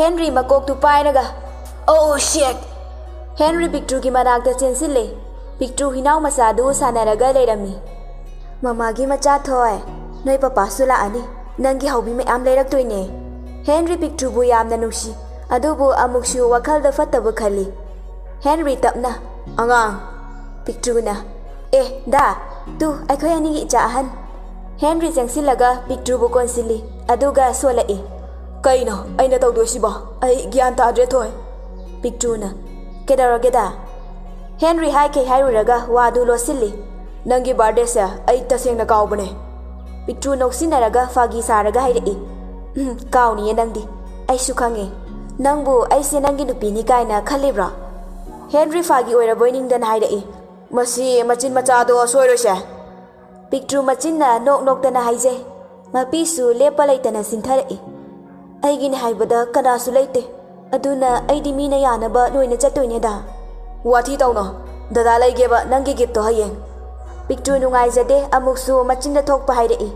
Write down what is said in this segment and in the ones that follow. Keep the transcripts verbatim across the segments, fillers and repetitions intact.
Henry ꯃꯀꯣꯛꯇꯨ ꯄꯥꯏꯔꯒ, "ꯑꯣ set!" Henry ꯄꯤꯛꯇ꯭ꯔꯨꯒꯤ ꯃꯅꯥꯛꯇ ꯆꯦꯟꯁꯤꯜꯂꯦ꯫ ꯄꯤꯛꯇ꯭ꯔꯨ ꯍꯨꯏꯅꯥꯎ ꯃꯆꯥꯗꯨ ꯁꯥꯟꯅꯔꯒ ꯂꯩꯔꯝꯃꯤ꯫ "ꯃꯃꯥꯒꯤ ꯃꯆꯥ ꯊꯣꯏ, ꯅꯣꯏ ꯄꯄꯥꯁꯨ ꯂꯥꯛꯑꯅꯤ꯫ ꯅꯪꯒꯤ ꯍꯥꯎꯕꯤ ꯃꯌꯥꯝ ꯂꯩꯔꯛꯇꯣꯏꯅꯦ꯫" ꯍꯦꯟꯔꯤ ꯄꯤꯛꯇ꯭ꯔꯨꯕꯨ ꯌꯥꯝꯅ ꯅꯨꯡꯁꯤ, ꯑꯗꯨꯕꯨ ꯑꯃꯨꯛꯁꯨ ꯋꯥꯈꯜꯗ ꯐꯠꯇꯕ ꯈꯜꯂꯤ꯫ ꯍꯦꯟꯔꯤ ꯇꯞꯅ, "ꯑꯉꯥꯡ꯫" ꯄꯤꯛꯇ꯭ꯔꯨꯅ, "ꯑꯦ, ꯗꯥ, ꯇꯨ, ꯑꯩꯈꯣꯏ ꯑꯅꯤꯒꯤ ꯏꯆꯥ ꯑꯍꯟ꯫" ꯍꯦꯟꯔꯤ ꯆꯪꯁꯤꯜꯂꯒ ꯄꯤꯛꯇ꯭ꯔꯨꯕꯨ ꯀꯣꯟꯁꯤꯜꯂꯤ, ꯑꯗꯨꯒ ꯁꯣꯜꯂꯛꯏ꯫ "ꯀꯩꯅꯣ ꯑꯩꯅ ꯇꯧꯗꯣꯏꯁꯤꯕꯣ? ꯑꯩ ꯒ꯭ꯌꯥꯟ ꯇꯥꯗ꯭ꯔꯦ, ꯊꯣꯏ꯫" ꯄꯤꯛꯇ꯭ꯔꯨꯅ, "ꯀꯩꯗꯧꯔꯒꯦꯗ?" ꯍꯦꯟꯔꯤ ꯍꯥꯏꯈꯩ ꯍꯥꯏꯔꯨꯔꯒ ꯋꯥꯗꯨ ꯂꯣꯠꯁꯤꯜꯂꯤ꯫ "ꯅꯪꯒꯤ ꯕꯥꯔꯗꯦꯁꯦ ꯑꯩ ꯇꯁꯦꯡꯅ ꯀꯥꯎꯕꯅꯦ꯫" ꯄꯤꯛꯇ꯭ꯔꯨ ꯅꯣꯛꯁꯤꯟꯅꯔꯒ ꯐꯥꯒꯤ ꯁꯥꯔꯒ ꯍꯥꯏꯔꯛꯏ꯫ "ꯎꯝ, ꯀꯥꯎꯅꯤꯌꯦ ꯅꯪꯗꯤ꯫ ꯑꯩꯁꯨ ꯈꯪꯉꯦ꯫ ꯅꯪꯕꯨ ꯑꯩꯁꯦ ꯅꯪꯒꯤ ꯅꯨꯄꯤꯅꯤ ꯀꯥꯏꯅ ꯈꯜꯂꯤꯕ꯭ꯔꯣ?" ꯍꯦꯟꯔꯤ ꯐꯥꯒꯤ ꯑꯣꯏꯔꯕꯣꯏ ꯅꯤꯡꯗꯅ ꯍꯥꯏꯔꯛꯏ꯫ "ꯃꯁꯤ ꯃꯆꯤꯟ ꯃꯆꯥꯗꯣ ꯁꯣꯏꯔꯣꯏꯁꯦ꯫" ꯄꯤꯛꯇ꯭ꯔꯨ ꯃꯆꯤꯟꯅ ꯅꯣꯛ ꯅꯣꯛꯇꯅ ꯍꯥꯏꯖꯩ꯫ ꯃꯄꯤꯁꯨ ꯂꯦꯞꯄ ꯂꯩꯇꯅ ꯆꯤꯟꯊꯔꯛꯏ꯫ "ꯑꯩꯒꯤꯅꯤ ꯍꯥꯏꯕꯗ ꯀꯅꯥꯁꯨ ꯂꯩꯇꯦ꯫ ꯑꯗꯨꯅ ꯑꯩꯗꯤ ꯃꯤꯅ ꯌꯥꯅꯕ ꯂꯣꯏꯅ ꯆꯠꯇꯣꯏꯅꯦꯗ꯫" "ꯋꯥꯊꯤ ꯇꯧꯅꯣ꯫ ꯗꯗꯥ ꯂꯩꯒꯦꯕ ꯅꯪꯒꯤ ꯒꯤꯐꯇꯣ ꯍꯌꯦꯡ꯫" ꯄꯤꯛꯇ꯭ꯔꯨ ꯅꯨꯡꯉꯥꯏꯖꯗꯦ ꯑꯃꯨꯛꯁꯨ ꯃꯆꯤꯟꯗ ꯊꯣꯛꯄ ꯍꯥꯏꯔꯛꯏ꯫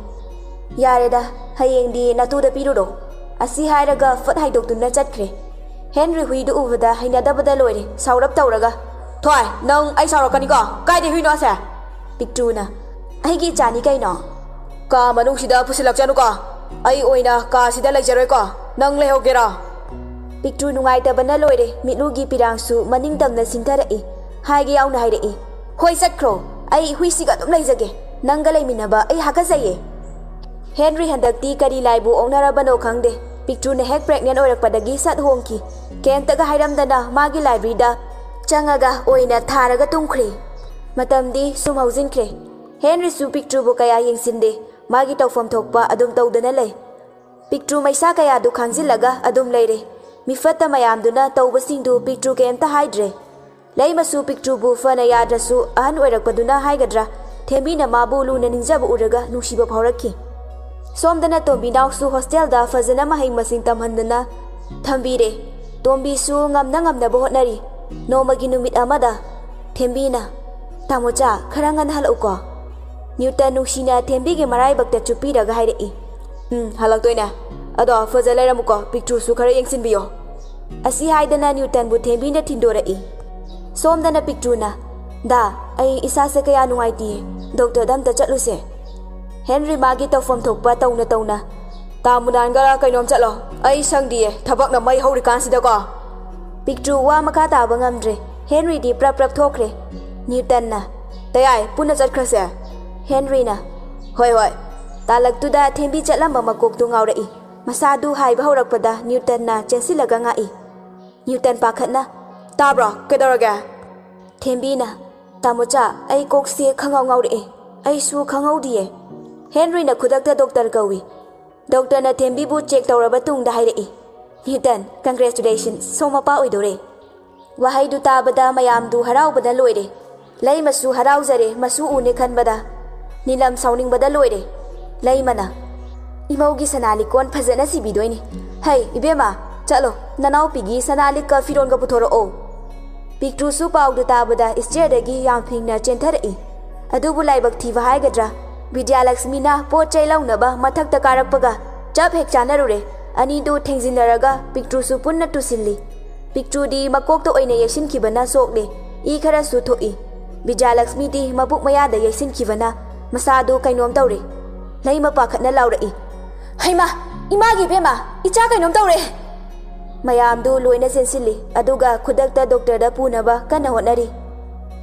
"ꯌꯥꯔꯦꯗ, ꯍꯌꯦꯡꯗꯤ ꯅꯇꯨꯗ ꯄꯤꯔꯨꯔꯣ꯫" ꯑꯁꯤ ꯍꯥꯏꯔꯒ ꯐꯠ ꯍꯥꯏꯗꯣꯛꯇꯨꯅ ꯆꯠꯈ꯭ꯔꯦ꯫ ꯍꯦꯟꯔꯤ ꯍꯨꯏꯗꯨ ꯎꯕꯗ ꯍꯩꯅꯗꯕꯗ ꯂꯣꯏꯔꯦ, ꯁꯥꯎꯔꯞ ꯇꯧꯔꯒ, "ꯊꯣꯏ, ꯅꯪ ꯑꯩ ꯁꯥꯎꯔꯛꯀꯅꯤꯀꯣ꯫ ꯀꯥꯏꯗꯩ ꯍꯨꯏꯅꯣ ꯑꯁꯦ?" ꯄꯤꯛꯇ꯭ꯔꯨꯅ, "ꯑꯩꯒꯤ ꯏꯆꯥꯅꯤ ꯀꯩꯅꯣ꯫" "ꯀꯥ ꯃꯅꯨꯡꯁꯤꯗ ꯄꯨꯁꯤꯜꯂꯛꯆꯅꯨꯀꯣ꯫ ꯑꯩ ꯑꯣꯏꯅ ꯀꯥꯁꯤꯗ ꯂꯩꯖꯔꯣꯏꯀꯣ꯫ ꯅꯪ ꯂꯩꯍꯧꯒꯦꯔꯣ?" ꯄꯤꯛꯇ꯭ꯔꯨ ꯅꯨꯡꯉꯥꯏꯇꯕꯅ ꯂꯣꯏꯔꯦ, ꯃꯤꯠꯂꯨꯒꯤ ꯄꯤꯔꯥꯡꯁꯨ ꯃꯅꯤꯡ ꯇꯝꯅ ꯆꯤꯡꯊꯔꯛꯏ꯫ ꯍꯥꯏꯒꯦ ꯌꯥꯎꯅ ꯍꯥꯏꯔꯛꯏ, "ꯍꯣꯏ, ꯆꯠꯈ꯭ꯔꯣ꯫ ꯑꯩ ꯍꯨꯏꯁꯤꯒ ꯑꯗꯨꯝ ꯂꯩꯖꯒꯦ꯫ ꯅꯪꯒ ꯂꯩꯃꯤꯟꯅꯕ ꯑꯩ ꯍꯥꯀꯠꯆꯩꯌꯦ꯫" ꯍꯦꯟꯔꯤ ꯍꯟꯗꯛꯇꯤ ꯀꯔꯤ ꯂꯥꯏꯕꯨ ꯑꯣꯛꯅꯔꯕꯅꯣ ꯈꯪꯗꯦ꯫ ꯄꯤꯛꯇ꯭ꯔꯨꯅ ꯍꯦꯛ ꯄ꯭ꯔꯦꯒꯅꯦꯟ ꯑꯣꯏꯔꯛꯄꯗꯒꯤ ꯁꯠ ꯍꯣꯡꯈꯤ꯫ ꯀꯩꯝꯇꯒ ꯍꯥꯏꯔꯝꯗꯅ ꯃꯥꯒꯤ ꯂꯥꯏꯕ꯭ꯔꯦꯔꯤꯗ ꯆꯪꯉꯒ ꯑꯣꯏꯅ ꯊꯥꯔꯒ ꯇꯨꯝꯈ꯭ꯔꯦ꯫ ꯃꯇꯝꯗꯤ ꯁꯨꯝ ꯍꯧꯖꯤꯟꯈ꯭ꯔꯦ꯫ ꯍꯦꯟꯔꯤꯁꯨ ꯄꯤꯛꯇ꯭ꯔꯨꯕꯨ ꯀꯌꯥ ꯌꯦꯡꯁꯤꯟꯗꯦ꯫ ꯃꯥꯒꯤ ꯇꯧꯐꯝ ꯊꯣꯛꯄ ꯑꯗꯨꯝ ꯇꯧꯗꯅ ꯂꯩ꯫ ꯄꯤꯛꯇ꯭ꯔꯨ ꯃꯩꯁꯥ ꯀꯌꯥꯗꯨ ꯈꯥꯡꯖꯤꯜꯂꯒ ꯑꯗꯨꯝ ꯂꯩꯔꯦ꯫ ꯃꯤꯐꯠꯇ ꯃꯌꯥꯝꯗꯨꯅ ꯇꯧꯕꯁꯤꯡꯗꯨ ꯄꯤꯛꯇ꯭ꯔꯨ ꯀꯩꯝꯇ ꯍꯥꯏꯗ꯭ꯔꯦ꯫ ꯂꯩꯃꯁꯨ ꯄꯤꯛꯇ꯭ꯔꯨꯕꯨ ꯐꯅ ꯌꯥꯗ꯭ꯔꯁꯨ ꯑꯍꯟ ꯑꯣꯏꯔꯛꯄꯗꯨꯅ ꯍꯥꯏꯒꯗ꯭ꯔꯥ, ꯊꯦꯝꯕꯤꯅ ꯃꯥꯕꯨ ꯂꯨꯅ ꯅꯤꯡꯖꯕ ꯎꯔꯒ ꯅꯨꯡꯁꯤꯕ ꯐꯥꯎꯔꯛꯈꯤ꯫ ꯁꯣꯝꯗꯅ ꯇꯣꯝꯕꯤꯅꯥꯎꯁꯨ ꯍꯣꯁꯇꯦꯜꯗ ꯐꯖꯅ ꯃꯍꯩ ꯃꯁꯤꯡ ꯇꯝꯍꯟꯗꯅ ꯊꯝꯕꯤꯔꯦ꯫ ꯇꯣꯝꯕꯤꯁꯨ ꯉꯝꯅ ꯉꯝꯅꯕ ꯍꯣꯠꯅꯔꯤ꯫ ꯅꯣꯡꯃꯒꯤ ꯅꯨꯃꯤꯠ ꯑꯃꯗ ꯊꯦꯝꯕꯤꯅ, "ꯇꯥꯃꯣꯆꯥ, ꯈꯔ ꯉꯟꯅ ꯍꯜꯂꯛꯎꯀꯣ꯫" ꯅ꯭ꯌꯨꯇꯟ ꯅꯨꯡꯁꯤꯅ ꯊꯦꯝꯕꯤꯒꯤ ꯃꯔꯥꯏꯕꯛꯇ ꯆꯨꯞꯄꯤꯔꯒ ꯍꯥꯏꯔꯛꯏ, "ꯎꯝ, ꯍꯜꯂꯛꯇꯣꯏꯅꯦ꯫ ꯑꯗꯣ ꯐꯖ ꯂꯩꯔꯝꯃꯨꯀꯣ, ꯄꯤꯛꯇ꯭ꯔꯨꯁꯨ ꯈꯔ ꯌꯦꯡꯁꯤꯟꯕꯤꯌꯣ꯫ ꯑꯁꯤ ꯍꯥꯏꯗꯅ ꯅ꯭ꯌꯨꯇꯟꯕꯨ ꯊꯦꯝꯕꯤꯅ ꯊꯤꯟꯗꯣꯔꯛꯏ꯫ ꯁꯣꯝꯗꯅ ꯄꯤꯛꯇ꯭ꯔꯨꯅ, "ꯗꯥ, ꯑꯩ ꯏꯁꯥꯁꯦ ꯀꯌꯥ ꯅꯨꯡꯉꯥꯏꯇꯦ, ꯗꯣꯛꯇꯔꯗ ꯑꯝꯇ ꯆꯠꯂꯨꯁꯦ"꯫ ꯍꯦꯟꯔꯤ ꯃꯥꯒꯤ ꯇꯧꯐꯝ ꯊꯣꯛꯄ ꯇꯧꯅ ꯇꯧꯅ, "ꯇꯥ ꯃꯨꯅꯥꯟꯒꯔ ꯀꯩꯅꯣꯝ ꯆꯠꯂꯣ, ꯑꯩ ꯁꯪꯗꯤꯌꯦ, ꯊꯕꯛꯅ ꯃꯩ ꯍꯧꯔꯤꯀꯥꯟꯁꯤꯗꯀꯣ"꯫ ꯄꯤꯛꯇ꯭ꯔꯨ ꯋꯥ ꯃꯈꯥ ꯇꯥꯕ ꯉꯝꯗ꯭ꯔꯦ꯫ ꯍꯦꯟꯔꯤꯗꯤ ꯄ꯭ꯔꯞ ꯄ꯭ꯔꯞ ꯊꯣꯛꯈ꯭ꯔꯦ꯫ ꯅ꯭ꯌꯨꯇꯟꯅ, "ꯇꯌꯥꯏ, ꯄꯨꯟꯅ ꯆꯠꯈ꯭ꯔꯁꯦ"꯫ ꯍꯦꯟꯔꯤꯅ, "ꯍꯣꯏ, ꯍꯣꯏ"꯫ ꯇꯥꯂꯛꯇꯨꯗ ꯊꯦꯝꯕꯤ ꯆꯠꯂꯝꯕ ꯃꯀꯣꯛꯇꯨ ꯉꯥꯎꯔꯛꯏ꯫ ꯃꯁꯥꯗꯨ ꯍꯥꯏꯕ ꯍꯧꯔꯛꯄꯗ ꯅ꯭ꯌꯨꯇꯟꯅ ꯆꯦꯟꯁꯤꯜꯂꯒ ꯉꯥꯛꯏ꯫ ꯅ꯭ꯌꯨꯇꯟ ꯄꯥꯈꯠꯅ, "ꯇꯥꯕ꯭ꯔꯣ? ꯀꯩꯗꯧꯔꯒꯦ?" ꯊꯦꯝꯕꯤꯅ, "ꯇꯥꯃꯣꯆꯥ, ꯑꯩ ꯀꯣꯛꯁꯦ ꯈꯪꯉꯥꯎ ꯉꯥꯎꯔꯛꯑꯦ꯫ ꯑꯩꯁꯨ ꯈꯪꯍꯧꯗꯤꯌꯦ"꯫ ꯍꯦꯟꯔꯤꯅ ꯈꯨꯗꯛꯇ ꯗꯣꯛꯇꯔ ꯀꯧꯏ꯫ ꯗꯣꯛꯇꯔꯅ ꯊꯦꯝꯕꯤꯕꯨ ꯆꯦꯛ ꯇꯧꯔꯕ ꯇꯨꯡꯗ ꯍꯥꯏꯔꯛꯏ, "ꯅ꯭ꯌꯨꯇꯟ, congratulations, ꯁꯣꯝ ꯃꯄꯥ ꯑꯣꯏꯗꯣꯔꯦ"꯫ ꯋꯥꯍꯩꯗꯨ ꯇꯥꯕꯗ ꯃꯌꯥꯝꯗꯨ ꯍꯔꯥꯎꯕꯅ ꯂꯣꯏꯔꯦ꯫ ꯂꯩꯃꯁꯨ ꯍꯔꯥꯎꯖꯔꯦ, ꯃꯁꯨ ꯎꯅꯦ ꯈꯟꯕꯗ꯫ ꯅꯤꯂꯝ ꯁꯥꯎꯅꯤꯡꯕꯗ ꯂꯣꯏꯔꯦ꯫ ꯂꯩꯃꯅ, "ꯏꯃꯧꯒꯤ ꯁꯅꯥ ꯂꯤꯛꯀꯣꯟ ꯐꯖꯅ ꯁꯤꯕꯤꯗꯣꯏꯅꯤ꯫ ꯍꯩ, ꯏꯕꯦꯝꯃ, ꯆꯠꯂꯣ, ꯅꯅꯥꯎꯄꯤꯒꯤ ꯁꯅꯥ ꯂꯤꯛꯀ ꯐꯤꯔꯣꯟꯒ ꯄꯨꯊꯣꯔꯛꯑꯣ"꯫ ꯄꯤꯛꯇ꯭ꯔꯨꯁꯨ ꯄꯥꯎꯗꯨ ꯇꯥꯕꯗ stairꯗꯒꯤ ꯌꯥꯝ ꯐꯤꯡꯅ ꯆꯦꯟꯊꯔꯛꯏ꯫ ꯑꯗꯨꯕꯨ ꯂꯥꯏꯕꯛ ꯊꯤꯕ ꯍꯥꯏꯒꯗ꯭ꯔꯥ, ꯕꯤꯗ꯭ꯌꯥꯂꯛꯁꯃꯤꯅ ꯄꯣꯠ ꯆꯩ ꯂꯧꯅꯕ ꯃꯊꯛꯇ ꯀꯥꯔꯛꯄꯒ ꯆꯞ ꯍꯦꯛ ꯆꯥꯟꯅꯔꯨꯔꯦ꯫ ꯑꯅꯤꯗꯨ ꯊꯦꯡꯖꯤꯟꯅꯔꯒ ꯄꯤꯛꯇ꯭ꯔꯨꯁꯨ ꯄꯨꯟꯅ ꯇꯨꯁꯤꯜꯂꯤ꯫ ꯄꯤꯛꯇ꯭ꯔꯨꯗꯤ ꯃꯀꯣꯛꯇ ꯑꯣꯏꯅ ꯌꯩꯁꯤꯟꯈꯤꯕꯅ ꯁꯣꯛꯂꯦ꯫ ꯏ ꯈꯔꯁꯨ ꯊꯣꯛꯏ꯫ ꯕꯤꯗ꯭ꯌꯥꯂꯛꯁꯃꯤꯗꯤ ꯃꯄꯨꯛ ꯃꯌꯥꯗ ꯌꯩꯁꯤꯟꯈꯤꯕꯅ ꯃꯁꯥꯗꯨ ꯀꯩꯅꯣꯝ ꯇꯧꯔꯦ꯫ ꯂꯩꯃ ꯄꯥꯈꯠꯅ ꯂꯥꯎꯔꯛꯏ, "ꯍꯩꯃꯥ! ꯏꯃꯥꯒꯤ ꯏꯕꯦꯝꯃ! ꯏꯆꯥ ꯀꯩꯅꯣꯝ ꯇꯧꯔꯦ!" ꯃꯌꯥꯝꯗꯨ ꯂꯣꯏꯅ ꯆꯦꯟꯁꯤꯜꯂꯤ, ꯑꯗꯨꯒ ꯈꯨꯗꯛꯇ ꯗꯣꯛꯇꯔꯗ ꯄꯨꯅꯕ ꯀꯟꯅ ꯍꯣꯠꯅꯔꯤ꯫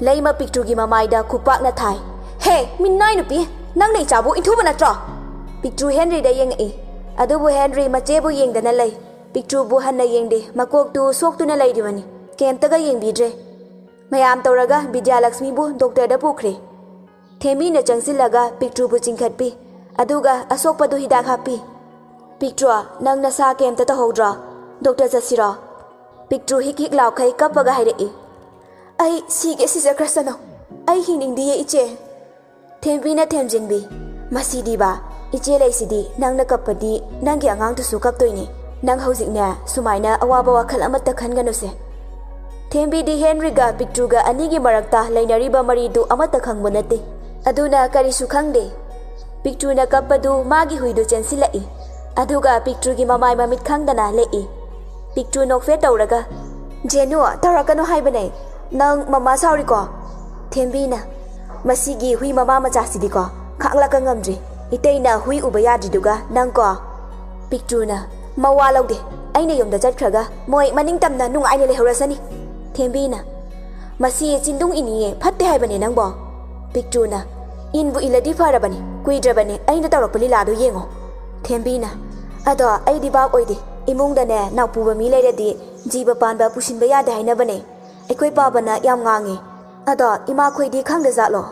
ꯂꯩꯃ ꯄꯤꯛꯇ꯭ꯔꯨꯒꯤ ꯃꯃꯥꯏꯗ ꯈꯨꯄꯥꯛꯅ ꯊꯥꯏ꯫ "ꯍꯦ, ꯃꯤꯅꯥꯏ ꯅꯨꯄꯤ! ꯅꯪꯅ ꯏꯆꯥꯕꯨ ꯏꯟꯊꯨꯕ ꯅꯠꯇ꯭ꯔꯣ?" ꯄꯤꯛꯇ꯭ꯔꯨ ꯍꯦꯟꯔꯤꯗ ꯌꯦꯡꯉꯛꯏ꯫ ꯑꯗꯨꯕꯨ ꯍꯦꯟꯔꯤ ꯃꯆꯦꯕꯨ ꯌꯦꯡꯗꯅ ꯂꯩ꯫ ꯄꯤꯛꯇ꯭ꯔꯨꯕꯨ ꯍꯟꯅ ꯌꯦꯡꯗꯦ, ꯃꯀꯣꯛꯇꯨ ꯁꯣꯛꯇꯨꯅ ꯂꯩꯔꯤꯕꯅꯤ꯫ ꯀꯩꯝꯇꯒ ꯌꯦꯡꯕꯤꯗ꯭ꯔꯦ꯫ ꯃꯌꯥꯝ ꯇꯧꯔꯒ ꯕꯤꯗ꯭ꯌꯥꯂꯛꯁꯃꯤꯕꯨ ꯗꯣꯛꯇꯔꯗ ꯄꯨꯈ꯭ꯔꯦ꯫ ꯊꯦꯝꯕꯤꯅ ꯆꯪꯁꯤꯜꯂꯒ ꯄꯤꯛꯇ꯭ꯔꯨꯕꯨ ꯆꯤꯡꯈꯠꯄꯤ, ꯑꯗꯨꯒ ꯑꯁꯣꯛꯄꯗꯨ ꯍꯤꯗꯥꯛ ꯍꯥꯞꯄꯤ꯫ "ꯄꯤꯛꯇ꯭ꯔꯨ, ꯅꯪ ꯅꯁꯥ ꯀꯩꯝꯇ ꯇꯧꯍꯧꯗ꯭ꯔꯣ? ꯗꯣꯛꯇꯔ ꯆꯠꯁꯤꯔꯣ?" ꯄꯤꯛꯇ꯭ꯔꯨ ꯍꯤꯛ ꯍꯤꯛ ꯂꯥꯎꯈꯩ ꯀꯞꯄꯒ ꯍꯥꯏꯔꯛꯏ꯫ "ꯑꯩ ꯁꯤꯒꯦ ꯁꯤꯖꯈ꯭ꯔꯁꯅꯨ, ꯑꯩ ꯍꯤꯡꯅꯤꯡꯗꯤꯌꯦ ꯏꯆꯦ"꯫ ꯊꯦꯝꯕꯤꯅ ꯊꯦꯝꯖꯤꯟꯕꯤ, "ꯃꯁꯤꯗꯤꯕ, ꯏꯆꯦ ꯂꯩꯁꯤꯗꯤ, ꯅꯪꯅ ꯀꯞꯄꯗꯤ ꯅꯪꯒꯤ ꯑꯉꯥꯡꯗꯨꯁꯨ ꯀꯞꯇꯣꯏꯅꯦ꯫ ꯅꯪ ꯍꯧꯖꯤꯛꯅꯦ ꯁꯨꯃꯥꯏꯅ ꯑꯋꯥꯕ ꯋꯥꯈꯜ ꯑꯃꯠꯇ ꯈꯟꯒꯅꯨꯁꯦ"꯫ ꯊꯦꯝꯕꯤꯗꯤ ꯍꯦꯟꯔꯤꯒ ꯄꯤꯛꯇ꯭ꯔꯨꯒ ꯑꯅꯤꯒꯤ ꯃꯔꯛꯇ ꯂꯩꯅꯔꯤꯕ ꯃꯔꯤꯗꯨ ꯑꯃꯠꯇ ꯈꯪꯕ ꯅꯠꯇꯦ꯫ ꯑꯗꯨꯅ ꯀꯔꯤꯁꯨ ꯈꯪꯗꯦ꯫ ꯄꯤꯛꯇ꯭ꯔꯨꯅ ꯀꯞꯄꯗꯨ ꯃꯥꯒꯤ ꯍꯨꯏꯗꯨ ꯆꯦꯟꯁꯤꯜꯂꯛꯏ꯫ ꯑꯗꯨꯒ ꯄꯤꯛꯇ꯭ꯔꯨꯒꯤ ꯃꯃꯥꯏ ꯃꯃꯤꯠ ꯈꯪꯗꯅ ꯂꯦꯛꯏ꯫ ꯄꯤꯛꯇ꯭ꯔꯨ ꯅꯣꯛꯐꯦꯠ ꯇꯧꯔꯒ, "ꯖꯦꯅꯨ, ꯇꯧꯔꯛꯀꯅꯨ ꯍꯥꯏꯕꯅꯦ꯫ ꯅꯪ ꯃꯃꯥ ꯁꯥꯎꯔꯤꯀꯣ?" ꯊꯦꯝꯕꯤꯅ, "ꯃꯁꯤꯒꯤ ꯍꯨꯏ ꯃꯃꯥ ꯃꯆꯥꯁꯤꯗꯤꯀꯣ, ꯈꯥꯡꯂꯥꯛꯀ ꯉꯝꯗ꯭ꯔꯤ꯫ ꯏꯇꯩꯅ ꯍꯨꯏ ꯎꯕ ꯌꯥꯗ꯭ꯔꯤꯗꯨꯒ ꯅꯪꯀꯣ?" ꯄꯤꯛꯇ꯭ꯔꯨꯅ, "ꯃꯋꯥ ꯂꯧꯗꯦ꯫ ꯑꯩꯅ ꯌꯨꯝꯗ ꯆꯠꯈ꯭ꯔꯒ ꯃꯣꯏ ꯃꯅꯤꯡ ꯇꯝꯅ ꯅꯨꯡꯉꯥꯏꯅ ꯂꯩꯍꯧꯔꯁꯅꯤ꯫" ꯊꯦꯝꯕꯤꯅ, "ꯃꯁꯤ ꯆꯤꯟꯗꯨꯡ ꯏꯅꯤꯌꯦ, ꯐꯠꯇꯦ ꯍꯥꯏꯕꯅꯦ ꯅꯪꯕꯣ?" ꯄꯤꯛꯇ꯭ꯔꯨꯅ, "ꯏꯟꯕꯨ ꯏꯜꯂꯗꯤ ꯐꯔꯕꯅꯤ, ꯀꯨꯏꯗ꯭ꯔꯕꯅꯤ ꯑꯩꯅ ꯇꯧꯔꯛꯄ ꯂꯤꯂꯥꯗꯣ ꯌꯦꯡꯉꯣ꯫" ꯊꯦꯝꯕꯤꯅ, "ꯑꯗꯣ ꯑꯩꯗꯤ ꯚꯥꯞ ꯑꯣꯏꯗꯦ꯫ ꯏꯃꯨꯡꯗꯅꯦ ꯅꯥꯎꯄꯨꯕ ꯃꯤ ꯂꯩꯔꯗꯤ ꯖꯤꯕ ꯄꯥꯟꯕ ꯄꯨꯁꯤꯟꯕ ꯌꯥꯗꯦ ꯍꯥꯏꯅꯕꯅꯦ꯫ ꯑꯩꯈꯣꯏ ꯄꯥꯕꯅ ꯌꯥꯝ ꯉꯥꯡꯉꯤ꯫ ꯑꯗꯣ ꯏꯃꯥꯈꯣꯏꯗꯤ ꯈꯪꯗꯖꯥꯠꯂꯣ?"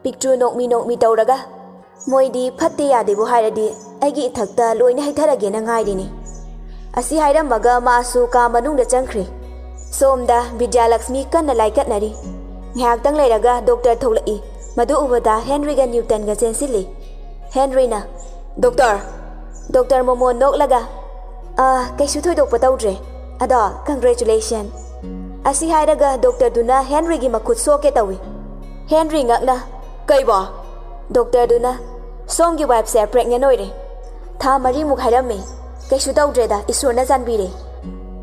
ꯄꯤꯛꯇ꯭ꯔꯨ ꯅꯣꯛꯃꯤ ꯅꯣꯛꯃꯤ ꯇꯧꯔꯒ, "ꯃꯣꯏꯗꯤ ꯐꯠꯇꯦ ꯌꯥꯗꯦꯕꯨ ꯍꯥꯏꯔꯗꯤ ꯑꯩꯒꯤ ꯏꯊꯛꯇ ꯂꯣꯏꯅ ꯍꯩꯊꯔꯒꯦꯅ ꯉꯥꯏꯔꯤꯅꯤ꯫" ꯑꯁꯤ ꯍꯥꯏꯔꯝꯃꯒ ꯃꯥꯁꯨ ꯀꯥ ꯃꯅꯨꯡꯗ ꯆꯪꯈ꯭ꯔꯦ꯫ ꯁꯣꯝꯗ ꯕꯤꯗ꯭ꯌꯥꯂꯛꯁꯃꯤ ꯀꯟꯅ ꯂꯥꯏꯀꯠꯅꯔꯤ꯫ ꯉꯥꯏꯍꯥꯛꯇꯪ ꯂꯩꯔꯒ ꯗꯣꯛꯇꯔ ꯊꯣꯛꯂꯛꯏ꯫ ꯃꯗꯨ ꯎꯕꯗ ꯍꯦꯟꯔꯤꯒ ꯅ꯭ꯌꯨꯇꯟꯒ ꯆꯦꯟꯁꯤꯜꯂꯤ꯫ ꯍꯦꯟꯔꯤꯅ, "ꯗꯣꯛꯇꯔ!" ꯗꯣꯛꯇꯔ ꯃꯣꯃꯣꯟ ꯅꯣꯛꯂꯒ, "ꯑꯥ, ꯀꯩꯁꯨ ꯊꯣꯏꯗꯣꯛꯄ ꯇꯧꯗ꯭ꯔꯦ꯫ ꯑꯗꯣ, congratulation!" ꯑꯁꯤ ꯍꯥꯏꯔꯒ ꯗꯣꯛꯇꯔꯗꯨꯅ ꯍꯦꯟꯔꯤꯒꯤ ꯃꯈꯨꯠ ꯁꯣꯛꯀꯦ ꯇꯧꯏ꯫ ꯍꯦꯟꯔꯤ ꯉꯛꯅ, "ꯀꯩꯕꯣ?" ꯗꯣꯛꯇꯔꯗꯨꯅ, "ꯁꯣꯝꯒꯤ ꯋꯥꯏꯐꯁꯦ pregnant ꯑꯣꯏꯔꯦ꯫ ꯊꯥ ꯃꯔꯤꯃꯨꯛ ꯍꯥꯏꯔꯝꯃꯤ꯫ ꯀꯩꯁꯨ ꯇꯧꯗ꯭ꯔꯦꯗ, ꯏꯁꯣꯔꯅ ꯆꯥꯟꯕꯤꯔꯦ꯫"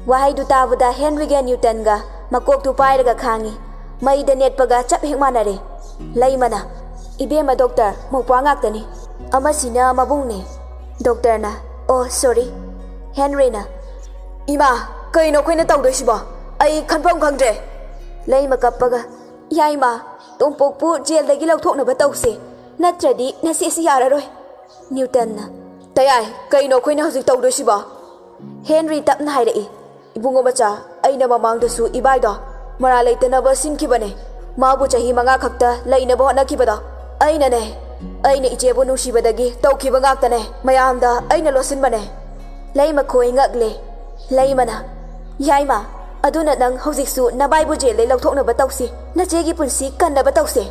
ꯋꯥꯍꯩꯗꯨ ꯇꯥꯕꯗ ꯍꯦꯟꯔꯤꯒ ꯅ꯭ꯌꯨꯇꯟꯒ ꯃꯀꯣꯛꯇꯨ ꯄꯥꯏꯔꯒ ꯈꯥꯡꯉꯤ꯫ ꯃꯩꯗ ꯅꯦꯠꯄꯒ ꯆꯞ ꯍꯦꯛ ꯃꯥꯟꯅꯔꯦ꯫ ꯂꯩꯃꯅ, "ꯏꯕꯦꯝꯃ ꯗꯣꯛꯇꯔ, ꯃꯧꯄ꯭ꯋꯥ ꯉꯥꯛꯇꯅꯤ꯫ ꯑꯃꯁꯤꯅ ꯃꯕꯨꯡꯅꯦ꯫" ꯗꯣꯛꯇꯔꯅ, "ꯑꯣ, sorry꯫" ꯍꯦꯟꯔꯤꯅ, "ꯏꯃꯥ, ꯀꯩꯅꯣ ꯑꯩꯈꯣꯏꯅ ꯇꯧꯗꯣꯏꯁꯤꯕꯣ? ꯑꯩ ꯈꯟꯐꯝ ꯈꯪꯗ꯭ꯔꯦ꯫" ꯂꯩꯃ ꯀꯞꯄꯒ, "ꯌꯥꯏꯃ, ꯇꯣꯝꯄꯣꯛꯄꯨ ꯖꯦꯜꯗꯒꯤ ꯂꯧꯊꯣꯛꯅꯕ ꯇꯧꯁꯦ, ꯅꯠꯇ꯭ꯔꯗꯤ ꯅꯆꯦꯁꯤ ꯌꯥꯔꯔꯣꯏ꯫" ꯅ꯭ꯌꯨꯇꯟꯅ, "ꯇꯌꯥꯏ, ꯀꯩꯅꯣ ꯑꯩꯈꯣꯏꯅ ꯍꯧꯖꯤꯛ ꯇꯧꯗꯣꯏꯁꯤꯕꯣ?" ꯍꯦꯟꯔꯤ ꯇꯞꯅ ꯍꯥꯏꯔꯛꯏ, "ꯏꯕꯨꯡꯉꯣ ꯃꯆꯥ, ꯑꯩꯅ ꯃꯃꯥꯡꯗꯁꯨ ꯏꯕꯥꯏꯗꯣ ꯃꯔꯥꯜ ꯂꯩꯇꯅꯕ ꯁꯤꯟꯈꯤꯕꯅꯦ꯫ ꯃꯥꯕꯨ ꯆꯍꯤ ꯃꯉꯥ ꯈꯛꯇ ꯂꯩꯅꯕ ꯍꯣꯠꯅꯈꯤꯕꯗꯣ ꯑꯩꯅꯅꯦ꯫ ꯑꯩꯅ ꯏꯆꯦꯕꯨ ꯅꯨꯡꯁꯤꯕꯗꯒꯤ ꯇꯧꯈꯤꯕ ꯉꯥꯛꯇꯅꯦ꯫ ꯃꯌꯥꯝꯗ ꯑꯩꯅ ꯂꯣꯠꯁꯤꯟꯕꯅꯦ꯫" ꯂꯩꯃꯈꯣꯏ ꯉꯛꯂꯦ꯫ ꯂꯩꯃꯅ, "ꯌꯥꯏꯃ, ꯑꯗꯨꯅ ꯅꯪ ꯍꯧꯖꯤꯛꯁꯨ ꯅꯕꯥꯏꯕꯨ ꯖꯦꯜꯗꯩ ꯂꯧꯊꯣꯛꯅꯕ ꯇꯧꯁꯤ꯫ ꯅꯆꯦꯒꯤ ꯄꯨꯟꯁꯤ ꯀꯟꯅꯕ ꯇꯧꯁꯦ꯫"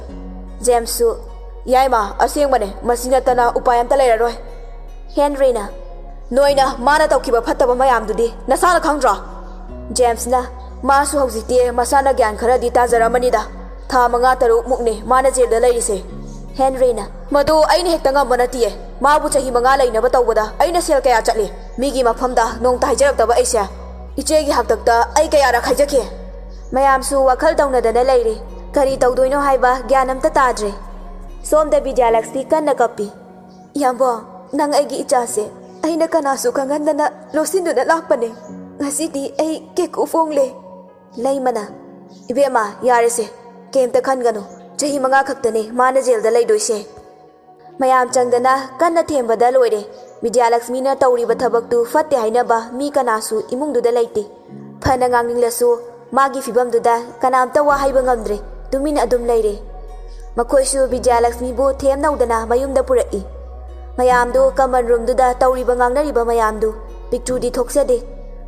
ꯖꯦꯝꯁꯁꯨ, "ꯌꯥꯏꯃ, ꯑꯁꯦꯡꯕꯅꯦ, ꯃꯁꯤ ꯅꯠꯇꯅ ꯎꯄꯥꯏ ꯑꯝꯇ ꯂꯩꯔꯔꯣꯏ꯫" ꯍꯦꯟꯔꯤꯅ, "ꯅꯣꯏꯅ ꯃꯥꯅ ꯇꯧꯈꯤꯕ ꯐꯠꯇꯕ ꯃꯌꯥꯝꯗꯨꯗꯤ ꯅꯁꯥꯅ ꯈꯪꯗ꯭ꯔꯣ?" ꯖꯦꯝꯁꯅ, "ꯃꯥꯁꯨ ꯍꯧꯖꯤꯛꯇꯤ ꯃꯁꯥꯅ ꯒ꯭ꯌꯥꯟ ꯈꯔꯗꯤ ꯇꯥꯖꯔꯝꯃꯅꯤꯗ꯫ ꯊꯥ ꯃꯉꯥ ꯇꯔꯨꯛ ꯃꯨꯛꯅꯦ ꯃꯥꯅ ꯖꯦꯜꯗ ꯂꯩꯔꯤꯁꯦ꯫" ꯍꯦꯟꯔꯤꯅ, "ꯃꯗꯨ ꯑꯩꯅ ꯍꯦꯛꯇ ꯉꯝꯕ ꯅꯠꯇꯤꯌꯦ꯫ ꯃꯥꯕꯨ ꯆꯍꯤ ꯃꯉꯥ ꯂꯩꯅꯕ ꯇꯧꯕꯗ ꯑꯩꯅ ꯁꯦꯜ ꯀꯌꯥ ꯆꯠꯂꯤ? ꯃꯤꯒꯤ ꯃꯐꯝꯗ ꯅꯣꯡꯇ ꯍꯥꯏꯖꯔꯛꯇꯕ ꯑꯩꯁꯦ꯫ ꯏꯆꯦꯒꯤ ꯍꯥꯛꯇꯛꯇ ꯑꯩ ꯀꯌꯥꯔꯛ ꯍꯥꯏꯖꯈꯤ? ꯃꯌꯥꯝꯁꯨ ꯋꯥꯈꯜ ꯇꯧꯅꯗꯅ ꯂꯩꯔꯤ꯫ ꯀꯔꯤ ꯇꯧꯗꯣꯏꯅꯣ ꯍꯥꯏꯕ ꯒ꯭ꯌꯥꯟ ꯑꯝꯇ ꯇꯥꯗ꯭ꯔꯦ꯫ ꯁꯣꯝꯗ ꯕꯤꯗ꯭ꯌꯥꯂꯛꯁꯃꯤ ꯀꯟꯅ ꯀꯞꯄꯤ꯫ "ꯏꯌꯥꯝꯕ, ꯅꯪ ꯑꯩꯒꯤ ꯏꯆꯥꯁꯦ ꯑꯩꯅ ꯀꯅꯥꯁꯨ ꯈꯪꯍꯟꯗꯅ ꯂꯣꯠꯁꯤꯟꯗꯨꯅ ꯂꯥꯛꯄꯅꯦ꯫ ꯉꯁꯤꯗꯤ ꯑꯩ ꯀꯦꯀꯨ ꯐꯣꯡꯂꯦ꯫" ꯂꯩꯃꯅ, "ꯏꯕꯦꯝꯃ, ꯌꯥꯔꯦꯁꯦ, ꯀꯩꯝꯇ ꯈꯟꯒꯅꯨ꯫ ꯆꯍꯤ ꯃꯉꯥ ꯈꯛꯇꯅꯦ ꯃꯥꯅ ꯖꯦꯜꯗ ꯂꯩꯗꯣꯏꯁꯦ꯫" ꯃꯌꯥꯝ ꯆꯪꯗꯅ ꯀꯟꯅ ꯊꯦꯝꯕꯗ ꯂꯣꯏꯔꯦ꯫ ꯕꯤꯗ꯭ꯌꯥꯂꯛꯁꯃꯤꯅ ꯇꯧꯔꯤꯕ ꯊꯕꯛꯇꯨ ꯐꯠꯇꯦ ꯍꯥꯏꯅꯕ ꯃꯤ ꯀꯅꯥꯁꯨ ꯏꯃꯨꯡꯗꯨꯗ ꯂꯩꯇꯦ꯫ ꯐꯅ ꯉꯥꯡꯅꯤꯡꯂꯁꯨ ꯃꯥꯒꯤ ꯐꯤꯕꯝꯗꯨꯗ ꯀꯅꯥꯝꯇ ꯋꯥ ꯍꯥꯏꯕ ꯉꯝꯗ꯭ꯔꯦ꯫ ꯇꯨꯃꯤꯟ ꯑꯗꯨꯝ ꯂꯩꯔꯦ꯫ ꯃꯈꯣꯏꯁꯨ ꯕꯤꯗ꯭ꯌꯥꯂꯛꯁꯃꯤꯕꯨ ꯊꯦꯝꯅꯧꯗꯅ ꯃꯌꯨꯝꯗ ꯄꯨꯔꯛꯏ꯫ ꯃꯌꯥꯝꯗꯨ ꯀꯃꯟ ꯔꯨꯝꯗꯨꯗ ꯇꯧꯔꯤꯕ ꯉꯥꯡꯅꯔꯤꯕ ꯃꯌꯥꯝꯗꯨ ꯄꯤꯛꯇ꯭ꯔꯨꯗꯤ ꯊꯣꯛꯆꯗꯦ꯫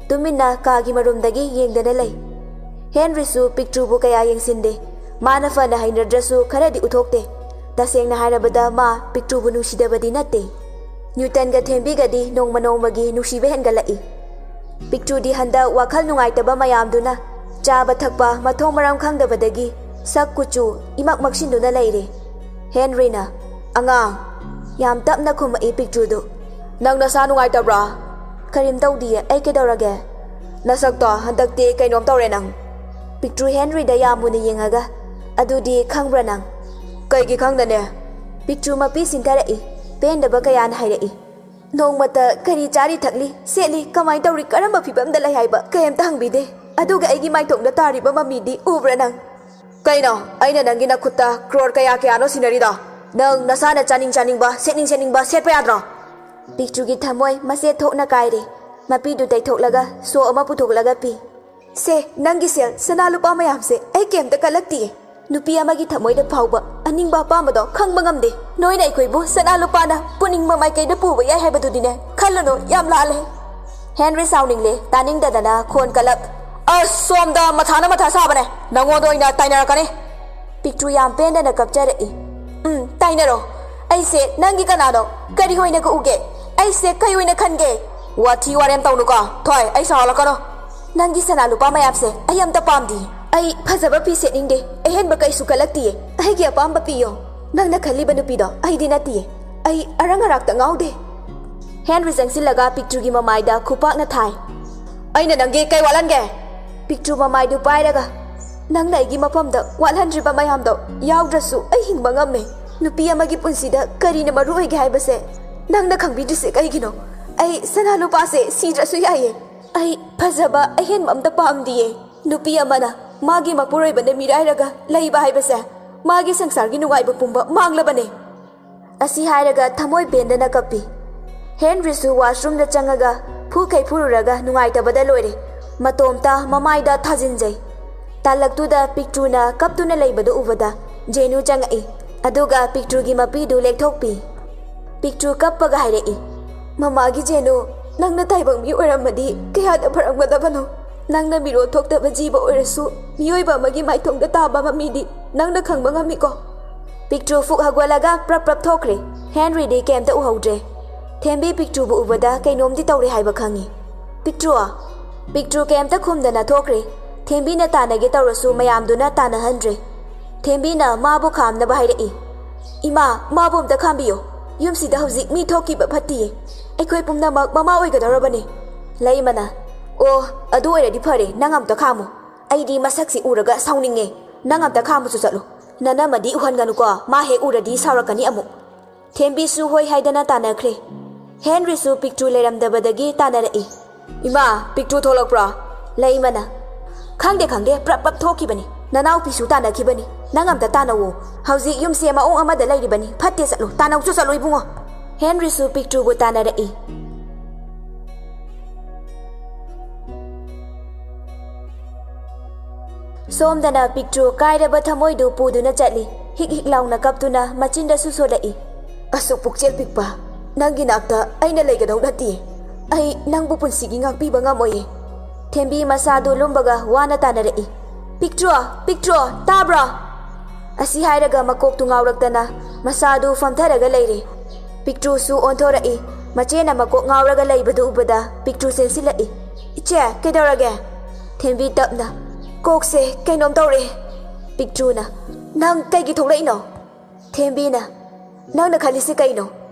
ꯇꯨꯃꯤꯟꯅ ꯀꯥꯒꯤ ꯃꯔꯨꯝꯗꯒꯤ ꯌꯦꯡꯗꯅ ꯂꯩ꯫ ꯍꯦꯟꯔꯤꯁꯨ ꯄꯤꯛꯇ꯭ꯔꯨꯕꯨ ꯀꯌꯥ ꯌꯦꯡꯁꯤꯟꯗꯦ꯫ ꯃꯥꯅ ꯐꯅ ꯍꯩꯅꯗ꯭ꯔꯁꯨ ꯈꯔꯗꯤ ꯎꯠꯊꯣꯛꯇꯦ꯫ ꯇꯁꯦꯡꯅ ꯍꯥꯏꯔꯕꯗ ꯃꯥ ꯄꯤꯛꯇ꯭ꯔꯨꯕꯨ ꯅꯨꯡꯁꯤꯗꯕꯗꯤ ꯅꯠꯇꯦ꯫ ꯅ꯭ꯌꯨꯇꯟꯒ ꯊꯦꯝꯕꯤꯒꯗꯤ ꯅꯣꯡꯃ ꯅꯣꯡꯃꯒꯤ ꯅꯨꯡꯁꯤꯕ ꯍꯦꯟꯒꯠꯂꯛꯏ꯫ ꯄꯤꯛꯇ꯭ꯔꯨꯗꯤ ꯍꯟꯗꯛ ꯋꯥꯈꯜ ꯅꯨꯡꯉꯥꯏꯇꯕ ꯃꯌꯥꯝꯗꯨꯅ ꯆꯥꯕ ꯊꯛꯄ ꯃꯊꯣꯡ ꯃꯔꯝ ꯈꯪꯗꯕꯗꯒꯤ ꯁꯛ ꯀꯨꯆꯨ ꯏꯃꯛ ꯃꯛꯁꯤꯟꯗꯨꯅ ꯂꯩꯔꯦ꯫ ꯍꯦꯟꯔꯤꯅ, "ꯑꯉꯥꯡ꯫" ꯌꯥꯝ ꯇꯞꯅ ꯈꯨꯝꯃꯛꯏ ꯄꯤꯛꯇ꯭ꯔꯨꯗꯨ꯫ "ꯅꯪ ꯅꯁꯥ ꯅꯨꯡꯉꯥꯏꯇꯕ꯭ꯔꯥ?" "ꯀꯔꯤꯝ ꯇꯧꯗꯤꯌꯦ, ꯑꯩ ꯀꯩꯗꯧꯔꯒꯦ?" "ꯅꯁꯛꯇꯣ ꯍꯟꯗꯛꯇꯤ ꯀꯩꯅꯣꯝ ꯇꯧꯔꯦ ꯅꯪ꯫" ꯄꯤꯛꯇ꯭ꯔꯨ ꯍꯦꯟꯔꯤꯗ ꯌꯥꯝ ꯃꯨꯟꯅ ꯌꯦꯡꯉꯒ, "ꯑꯗꯨꯗꯤ ꯈꯪꯕ꯭ꯔꯥ ꯅꯪ?" "ꯀꯩꯒꯤ ꯈꯪꯗꯅꯦ?" ꯄꯤꯛꯇ꯭ꯔꯨ ꯃꯄꯤ ꯁꯤꯟꯊꯔꯛꯏ꯫ ꯄꯦꯟꯗꯕ ꯀꯌꯥꯅ ꯍꯥꯏꯔꯛꯏ꯫ "ꯅꯣꯡꯃꯇ ꯀꯔꯤ ꯆꯥꯔꯤ ꯊꯛꯂꯤ, ꯁꯦꯠꯂꯤ, ꯀꯃꯥꯏꯅ ꯇꯧꯔꯤ, ꯀꯔꯝꯕ ꯐꯤꯕꯝꯗ ꯂꯩ ꯍꯥꯏꯕ ꯀꯩꯝꯇ ꯍꯪꯕꯤꯗꯦ꯫ ꯑꯗꯨꯒ ꯑꯩꯒꯤ ꯃꯥꯏꯊꯣꯡꯗ ꯇꯥꯔꯤꯕ ꯃꯃꯤꯗꯤ ꯎꯕ꯭ꯔꯥ ꯅꯪ?" "ꯀꯩꯅꯣ, ꯑꯩꯅ ꯅꯪꯒꯤ ꯅꯈꯨꯠꯇ ꯀ꯭ꯔꯣꯔ ꯀꯌꯥ ꯀꯌꯥꯅꯣ ꯁꯤꯟꯅꯔꯤꯗꯣ? ꯅꯪ ꯅꯁꯥꯅ ꯆꯥꯅꯤꯡ ꯆꯥꯅꯤꯡꯕ, ꯁꯦꯠꯅꯤꯡ ꯁꯦꯠꯅꯤꯡꯕ ꯁꯦꯠꯄ ꯌꯥꯗ꯭ꯔꯣ?" ꯄꯤꯛꯇ꯭ꯔꯨꯒꯤ ꯊꯃꯣꯏ ꯃꯆꯦꯠ ꯊꯣꯛꯅ ꯀꯥꯏꯔꯦ꯫ ꯃꯄꯤꯗꯨ ꯇꯩꯊꯣꯛꯂꯒ ꯁꯣ ꯑꯃ ꯄꯨꯊꯣꯛꯂꯒ ꯄꯤ꯫ "ꯁꯦ, ꯅꯪꯒꯤ ꯁꯦꯜ, ꯁꯅꯥ ꯂꯨꯄꯥ ꯃꯌꯥꯝꯁꯦ꯫ ꯑꯩ ꯀꯩꯝꯇ ꯀꯜꯂꯛꯇꯤꯌꯦ꯫ ꯅꯨꯄꯤ ꯑꯃꯒꯤ ꯊꯃꯣꯏꯗ ꯐꯥꯎꯕ ꯑꯅꯤꯡꯕ ꯑꯄꯥꯝꯕꯗꯣ ꯈꯪꯕ ꯉꯝꯗꯦ꯫ ꯅꯣꯏꯅ ꯑꯩꯈꯣꯏꯕꯨ ꯁꯅꯥ ꯂꯨꯄꯥꯅ ꯄꯨꯅꯤꯡꯕ ꯃꯥꯏꯀꯩꯗ ꯄꯨꯕ ꯌꯥꯏ ꯍꯥꯏꯕꯗꯨꯗꯤꯅꯦ, ꯈꯜꯂꯨꯅꯨ, ꯌꯥꯝ ꯂꯥꯜꯂꯦ꯫" ꯍꯦꯟꯔꯤ ꯁꯥꯎꯅꯤꯡꯂꯦ, ꯇꯥꯅꯤꯡꯗꯗꯅ ꯈꯣꯟ ꯀꯜꯂꯞ, "ꯑꯁ, ꯁꯣꯝꯗ ꯃꯊꯥꯅ ꯃꯊꯥ ꯁꯥꯕꯅꯦ, ꯅꯉꯣꯟꯗ ꯑꯣꯏꯅ ꯇꯥꯏꯅꯔꯛꯀꯅꯤ꯫" ꯄꯤꯛꯇ꯭ꯔꯨ ꯌꯥꯝ ꯄꯦꯟꯗꯅ ꯀꯞꯆꯔꯛꯏ꯫ "ꯎꯝ, ꯇꯥꯏꯅꯔꯣ꯫ ꯑꯩꯁꯦ ꯅꯪꯒꯤ ꯀꯅꯥꯅꯣ? ꯀꯔꯤ ꯑꯣꯏꯅꯒ ꯎꯒꯦ? ꯑꯩꯁꯦ ꯀꯩ ꯑꯣꯏꯅ ꯈꯟꯒꯦ?" "ꯋꯥꯊꯤ ꯋꯥꯔꯦꯝ ꯇꯧꯅꯨꯀꯣ, ꯊꯣꯏ, ꯑꯩ ꯁꯥꯎꯍꯜꯂꯛꯀꯅꯨ꯫" "ꯅꯪꯒꯤ ꯁꯅꯥ ꯂꯨꯄꯥ ꯃꯌꯥꯝꯁꯦ ꯑꯩ ꯑꯝꯇ ꯄꯥꯝꯗꯤꯌꯦ꯫ ꯑꯩ ꯐꯖꯕ ꯐꯤ ꯁꯦꯠꯅꯤꯡꯗꯦ, ꯑꯍꯦꯟꯕ ꯀꯩꯁꯨ ꯀꯜꯂꯛꯇꯤꯌꯦ꯫ ꯑꯩꯒꯤ ꯑꯄꯥꯝꯕ ꯄꯤꯌꯣ꯫ ꯅꯪꯅ ꯈꯜꯂꯤꯕ ꯅꯨꯄꯤꯗꯣ ꯑꯩꯗꯤ ꯅꯠꯇꯤꯌꯦ꯫" ꯑꯩ ꯑꯔꯪ ꯑꯔꯥꯛꯇ ꯉꯥꯎꯗꯦ꯫ ꯍꯦꯟꯔꯤ ꯆꯪꯁꯤꯜꯂꯒ ꯄꯤꯛꯇ꯭ꯔꯨꯒꯤ ꯃꯃꯥꯏꯗ ꯈꯨꯄꯥꯛꯅ ꯊꯥꯏ꯫ ꯑꯩꯅ ꯅꯪꯒꯤ ꯀꯩ ꯋꯥꯠꯍꯟꯒꯦ? ꯄꯤꯛꯇ꯭ꯔꯨ ꯃꯃꯥꯏꯗꯨ ꯄꯥꯏꯔꯒ, ꯅꯪꯅ ꯑꯩꯒꯤ ꯃꯐꯝꯗ ꯋꯥꯠꯍꯟꯗ꯭ꯔꯤꯕ ꯃꯌꯥꯝꯗꯣ ꯌꯥꯎꯗ꯭ꯔꯁꯨ ꯑꯩ ꯍꯤꯡꯕ ꯉꯝꯃꯦ꯫ ꯅꯨꯄꯤ ꯑꯃꯒꯤ ꯄꯨꯟꯁꯤꯗ ꯀꯔꯤꯅ ꯃꯔꯨ ꯑꯣꯏꯒꯦ ꯍꯥꯏꯕꯁꯦ ꯅꯪꯅ ꯈꯪꯕꯤꯗ꯭ꯔꯤꯁꯦ ꯀꯩꯒꯤꯅꯣ? ꯑꯩ ꯁꯅꯥ ꯂꯨꯄꯥꯁꯦ ꯁꯤꯗ꯭ꯔꯁꯨ ꯌꯥꯏꯌꯦ꯫ ꯑꯩ ꯐꯖꯕ ꯑꯍꯦꯟꯕ ꯑꯝꯇ ꯄꯥꯝꯗꯤꯌꯦ꯫ ꯅꯨꯄꯤ ꯑꯃꯅ ꯃꯥꯒꯤ ꯃꯄꯨꯔꯣꯏꯕꯅ ꯃꯤꯔꯥꯏꯔꯒ ꯂꯩꯕ ꯍꯥꯏꯕꯁꯦ ꯃꯥꯒꯤ ꯁꯪꯁꯥꯔꯒꯤ ꯅꯨꯡꯉꯥꯏꯕ ꯄꯨꯝꯕ ꯃꯥꯡꯂꯕꯅꯦ꯫ ꯑꯁꯤ ꯍꯥꯏꯔꯒ ꯊꯃꯣꯏ ꯄꯦꯟꯗꯅ ꯀꯞꯄꯤ꯫ ꯍꯦꯟꯔꯤꯁꯨ ꯋꯥꯁꯔꯨꯝꯗ ꯆꯪꯉꯒ ꯐꯨꯈꯩ ꯐꯨꯔꯨꯔꯒ ꯅꯨꯡꯉꯥꯏꯇꯕꯗ ꯂꯣꯏꯔꯦ꯫ ꯃꯇꯣꯝꯇ ꯃꯃꯥꯏꯗ ꯊꯥꯖꯤꯟꯖꯩ꯫ ꯇꯥꯜꯂꯛꯇꯨꯗ ꯄꯤꯛꯇ꯭ꯔꯨꯅ ꯀꯞꯇꯨꯅ ꯂꯩꯕꯗꯨ ꯎꯕꯗ ꯖꯦꯅꯨ ꯆꯪꯉꯛꯏ꯫ ꯑꯗꯨꯒ ꯄꯤꯛꯇ꯭ꯔꯨꯒꯤ ꯃꯄꯤꯗꯨ ꯂꯦꯛꯊꯣꯛꯄꯤ꯫ ꯄꯤꯛꯇ꯭ꯔꯨ ꯀꯞꯄꯒ ꯍꯥꯏꯔꯛꯏ, "ꯃꯃꯥꯒꯤ ꯖꯦꯅꯨ, ꯅꯪꯅ ꯇꯥꯏꯕꯪ ꯃꯤ ꯑꯣꯏꯔꯝꯃꯗꯤ ꯀꯌꯥꯗ ꯐꯔꯝꯒꯗꯕꯅꯣ? ꯅꯪꯅ ꯃꯤꯔꯣꯜ ꯊꯣꯛꯇꯕ ꯖꯤꯕ ꯑꯣꯏꯔꯁꯨ ꯃꯤꯑꯣꯏꯕ ꯑꯃꯒꯤ ꯃꯥꯏꯊꯣꯡꯗ ꯇꯥꯕ ꯃꯃꯤꯗꯤ ꯅꯪꯅ ꯈꯪꯕ ꯉꯝꯃꯤꯀꯣ?" ꯄꯤꯛꯇ꯭ꯔꯨ ꯐꯨꯛ ꯍꯧꯒꯠꯂꯒ ꯄ꯭ꯔꯞ ꯄ꯭ꯔꯞ ꯊꯣꯛꯈ꯭ꯔꯦ꯫ ꯍꯦꯟꯔꯤꯗꯤ ꯀꯩꯝꯇ ꯎꯍꯧꯗ꯭ꯔꯦ꯫ ꯊꯦꯝꯕꯤ ꯄꯤꯛꯇ꯭ꯔꯨꯕꯨ ꯎꯕꯗ ꯀꯩꯅꯣꯝꯗꯤ ꯇꯧꯔꯦ ꯍꯥꯏꯕ ꯈꯪꯉꯤ꯫ "ꯄꯤꯛꯇ꯭ꯔꯨ!" ꯄꯤꯛꯇ꯭ꯔꯨ ꯀꯩꯝꯇ ꯈꯨꯝꯗꯅ ꯊꯣꯛꯈ꯭ꯔꯦ꯫ ꯊꯦꯝꯕꯤꯅ ꯇꯥꯟꯅꯒꯦ ꯇꯧꯔꯁꯨ ꯃꯌꯥꯝꯗꯨꯅ ꯇꯥꯟꯅꯍꯟꯗ꯭ꯔꯦ꯫ ꯊꯦꯝꯕꯤꯅ ꯃꯥꯕꯨ ꯈꯥꯝꯅꯕ ꯍꯥꯏꯔꯛꯏ꯫ "ꯏꯃꯥ, ꯃꯥꯕꯨ ꯑꯝꯇ ꯈꯥꯝꯕꯤꯌꯨ꯫ ꯌꯨꯝꯁꯤꯗ ꯍꯧꯖꯤꯛ ꯃꯤ ꯊꯣꯛꯈꯤꯕ ꯐꯠꯇꯤꯌꯦ꯫ ꯑꯩꯈꯣꯏ ꯄꯨꯝꯅꯃꯛ ꯃꯃꯥ ꯑꯣꯏꯒꯗꯧꯔꯕꯅꯤ꯫" ꯂꯩꯃꯅ, "ꯑꯣ, ꯑꯗꯨ ꯑꯣꯏꯔꯗꯤ ꯐꯔꯦ, ꯅꯪ ꯑꯝꯇ ꯈꯥꯝꯃꯨ꯫ ꯑꯩꯗꯤ ꯃꯁꯛꯁꯤ ꯎꯔꯒ ꯁꯥꯎꯅꯤꯡꯉꯦ꯫ ꯅꯪ ꯑꯝꯇ ꯈꯥꯝꯃꯨꯁꯨ ꯆꯠꯂꯨ꯫ ꯅꯅꯝꯃꯗꯤ ꯎꯍꯟꯒꯅꯨꯀꯣ, ꯃꯥ ꯍꯦꯛ ꯎꯔꯗꯤ ꯁꯥꯎꯔꯛꯀꯅꯤ ꯑꯃꯨꯛ꯫" ꯊꯦꯝꯕꯤꯁꯨ ꯍꯣꯏ ꯍꯥꯏꯗꯅ ꯇꯥꯟꯅꯈ꯭ꯔꯦ꯫ ꯍꯦꯟꯔꯤꯁꯨ ꯄꯤꯛꯇ꯭ꯔꯨ ꯂꯩꯔꯝꯗꯕꯗꯒꯤ ꯇꯥꯟꯅꯔꯛꯏ꯫ "ꯏꯃꯥ, ꯄꯤꯛꯇ꯭ꯔꯨ ꯊꯣꯛꯂꯛꯄ꯭ꯔꯣ?" ꯂꯩꯃꯅ, "ꯈꯪꯗꯦ, ꯈꯪꯗꯦ, ꯄ꯭ꯔꯞ ꯄ꯭ꯔꯞ ꯊꯣꯛꯈꯤꯕꯅꯤ꯫ ꯅꯅꯥꯎꯄꯤꯁꯨ ꯇꯥꯟꯅꯈꯤꯕꯅꯤ꯫ ꯅꯪ ꯑꯝꯇ ꯇꯥꯟꯅꯧꯋꯣ꯫ ꯍꯧꯖꯤꯛ ꯌꯨꯝꯁꯦ ꯃꯑꯣꯡ ꯑꯃꯗ ꯂꯩꯔꯤꯕꯅꯤ꯫ ꯐꯠꯇꯦ, ꯆꯠꯂꯨ, ꯇꯥꯟꯅꯧꯁꯨ ꯆꯠꯂꯨ ꯏꯕꯨꯡꯉꯣ꯫" ꯍꯦꯟꯔꯤꯁꯨ ꯄꯤꯛꯇ꯭ꯔꯨꯕꯨ ꯇꯥꯟꯅꯔꯛꯏ꯫ ꯁꯣꯝꯗꯅ ꯄꯤꯛꯇ꯭ꯔꯨ ꯀꯥꯏꯔꯕ ꯊꯃꯣꯏꯗꯨ ꯄꯨꯗꯨꯅ ꯆꯠꯂꯤ꯫ ꯍꯤꯛ ꯍꯤꯛ ꯂꯥꯎꯅ ꯀꯞꯇꯨꯅ ꯃꯆꯤꯟꯗꯁꯨ ꯁꯣꯜꯂꯛꯏ꯫ "ꯑꯁꯨꯛ ꯄꯨꯛꯆꯦꯜ ꯄꯤꯛꯄ ꯅꯪꯒꯤ ꯅꯥꯛꯇ ꯑꯩꯅ ꯂꯩꯒꯗꯧ ꯅꯠꯇꯦ꯫ ꯑꯩ ꯅꯪꯕꯨ ꯄꯨꯟꯁꯤꯒꯤ ꯉꯥꯛꯄꯤꯕ ꯉꯝꯃꯣꯏꯌꯦ꯫" ꯊꯦꯝꯕꯤ ꯃꯁꯥꯗꯨ ꯂꯨꯝꯕꯒ ꯋꯥꯅ ꯇꯥꯟꯅꯔꯛꯏ꯫ "ꯄꯤꯛꯇ꯭ꯔꯨ, ꯄꯤꯛꯇ꯭ꯔꯨ, ꯇꯥꯕ꯭ꯔꯣ?" ꯑꯁꯤ ꯍꯥꯏꯔꯒ ꯃꯀꯣꯛꯇꯨ ꯉꯥꯎꯔꯛꯇꯅ ꯃꯁꯥꯗꯨ ꯐꯝꯊꯔꯒ ꯂꯩꯔꯦ꯫ ꯄꯤꯛꯇ꯭ꯔꯨꯁꯨ ꯑꯣꯟꯊꯣꯔꯛꯏ꯫ ꯃꯆꯦꯅ ꯃꯀꯣꯛ ꯉꯥꯎꯔꯒ ꯂꯩꯕꯗꯨ ꯎꯕꯗ ꯄꯤꯛꯇ꯭ꯔꯨ ꯆꯦꯟꯁꯤꯜꯂꯛꯏ꯫ "ꯏꯆꯦ, ꯀꯩꯗꯧꯔꯒꯦ?" ꯊꯦꯝꯕꯤ ꯇꯞꯅ, "ꯀꯣꯛꯁꯦ ꯀꯩꯅꯣꯝ ꯇꯧꯔꯦ꯫" ꯄꯤꯛꯇ꯭ꯔꯨꯅ, "ꯅꯪ ꯀꯩꯒꯤ ꯊꯣꯛꯂꯛꯏꯅꯣ?" ꯊꯦꯝꯕꯤꯅ, "ꯅꯪꯅ ꯈꯜꯂꯤꯁꯤ ꯀꯩꯅꯣ?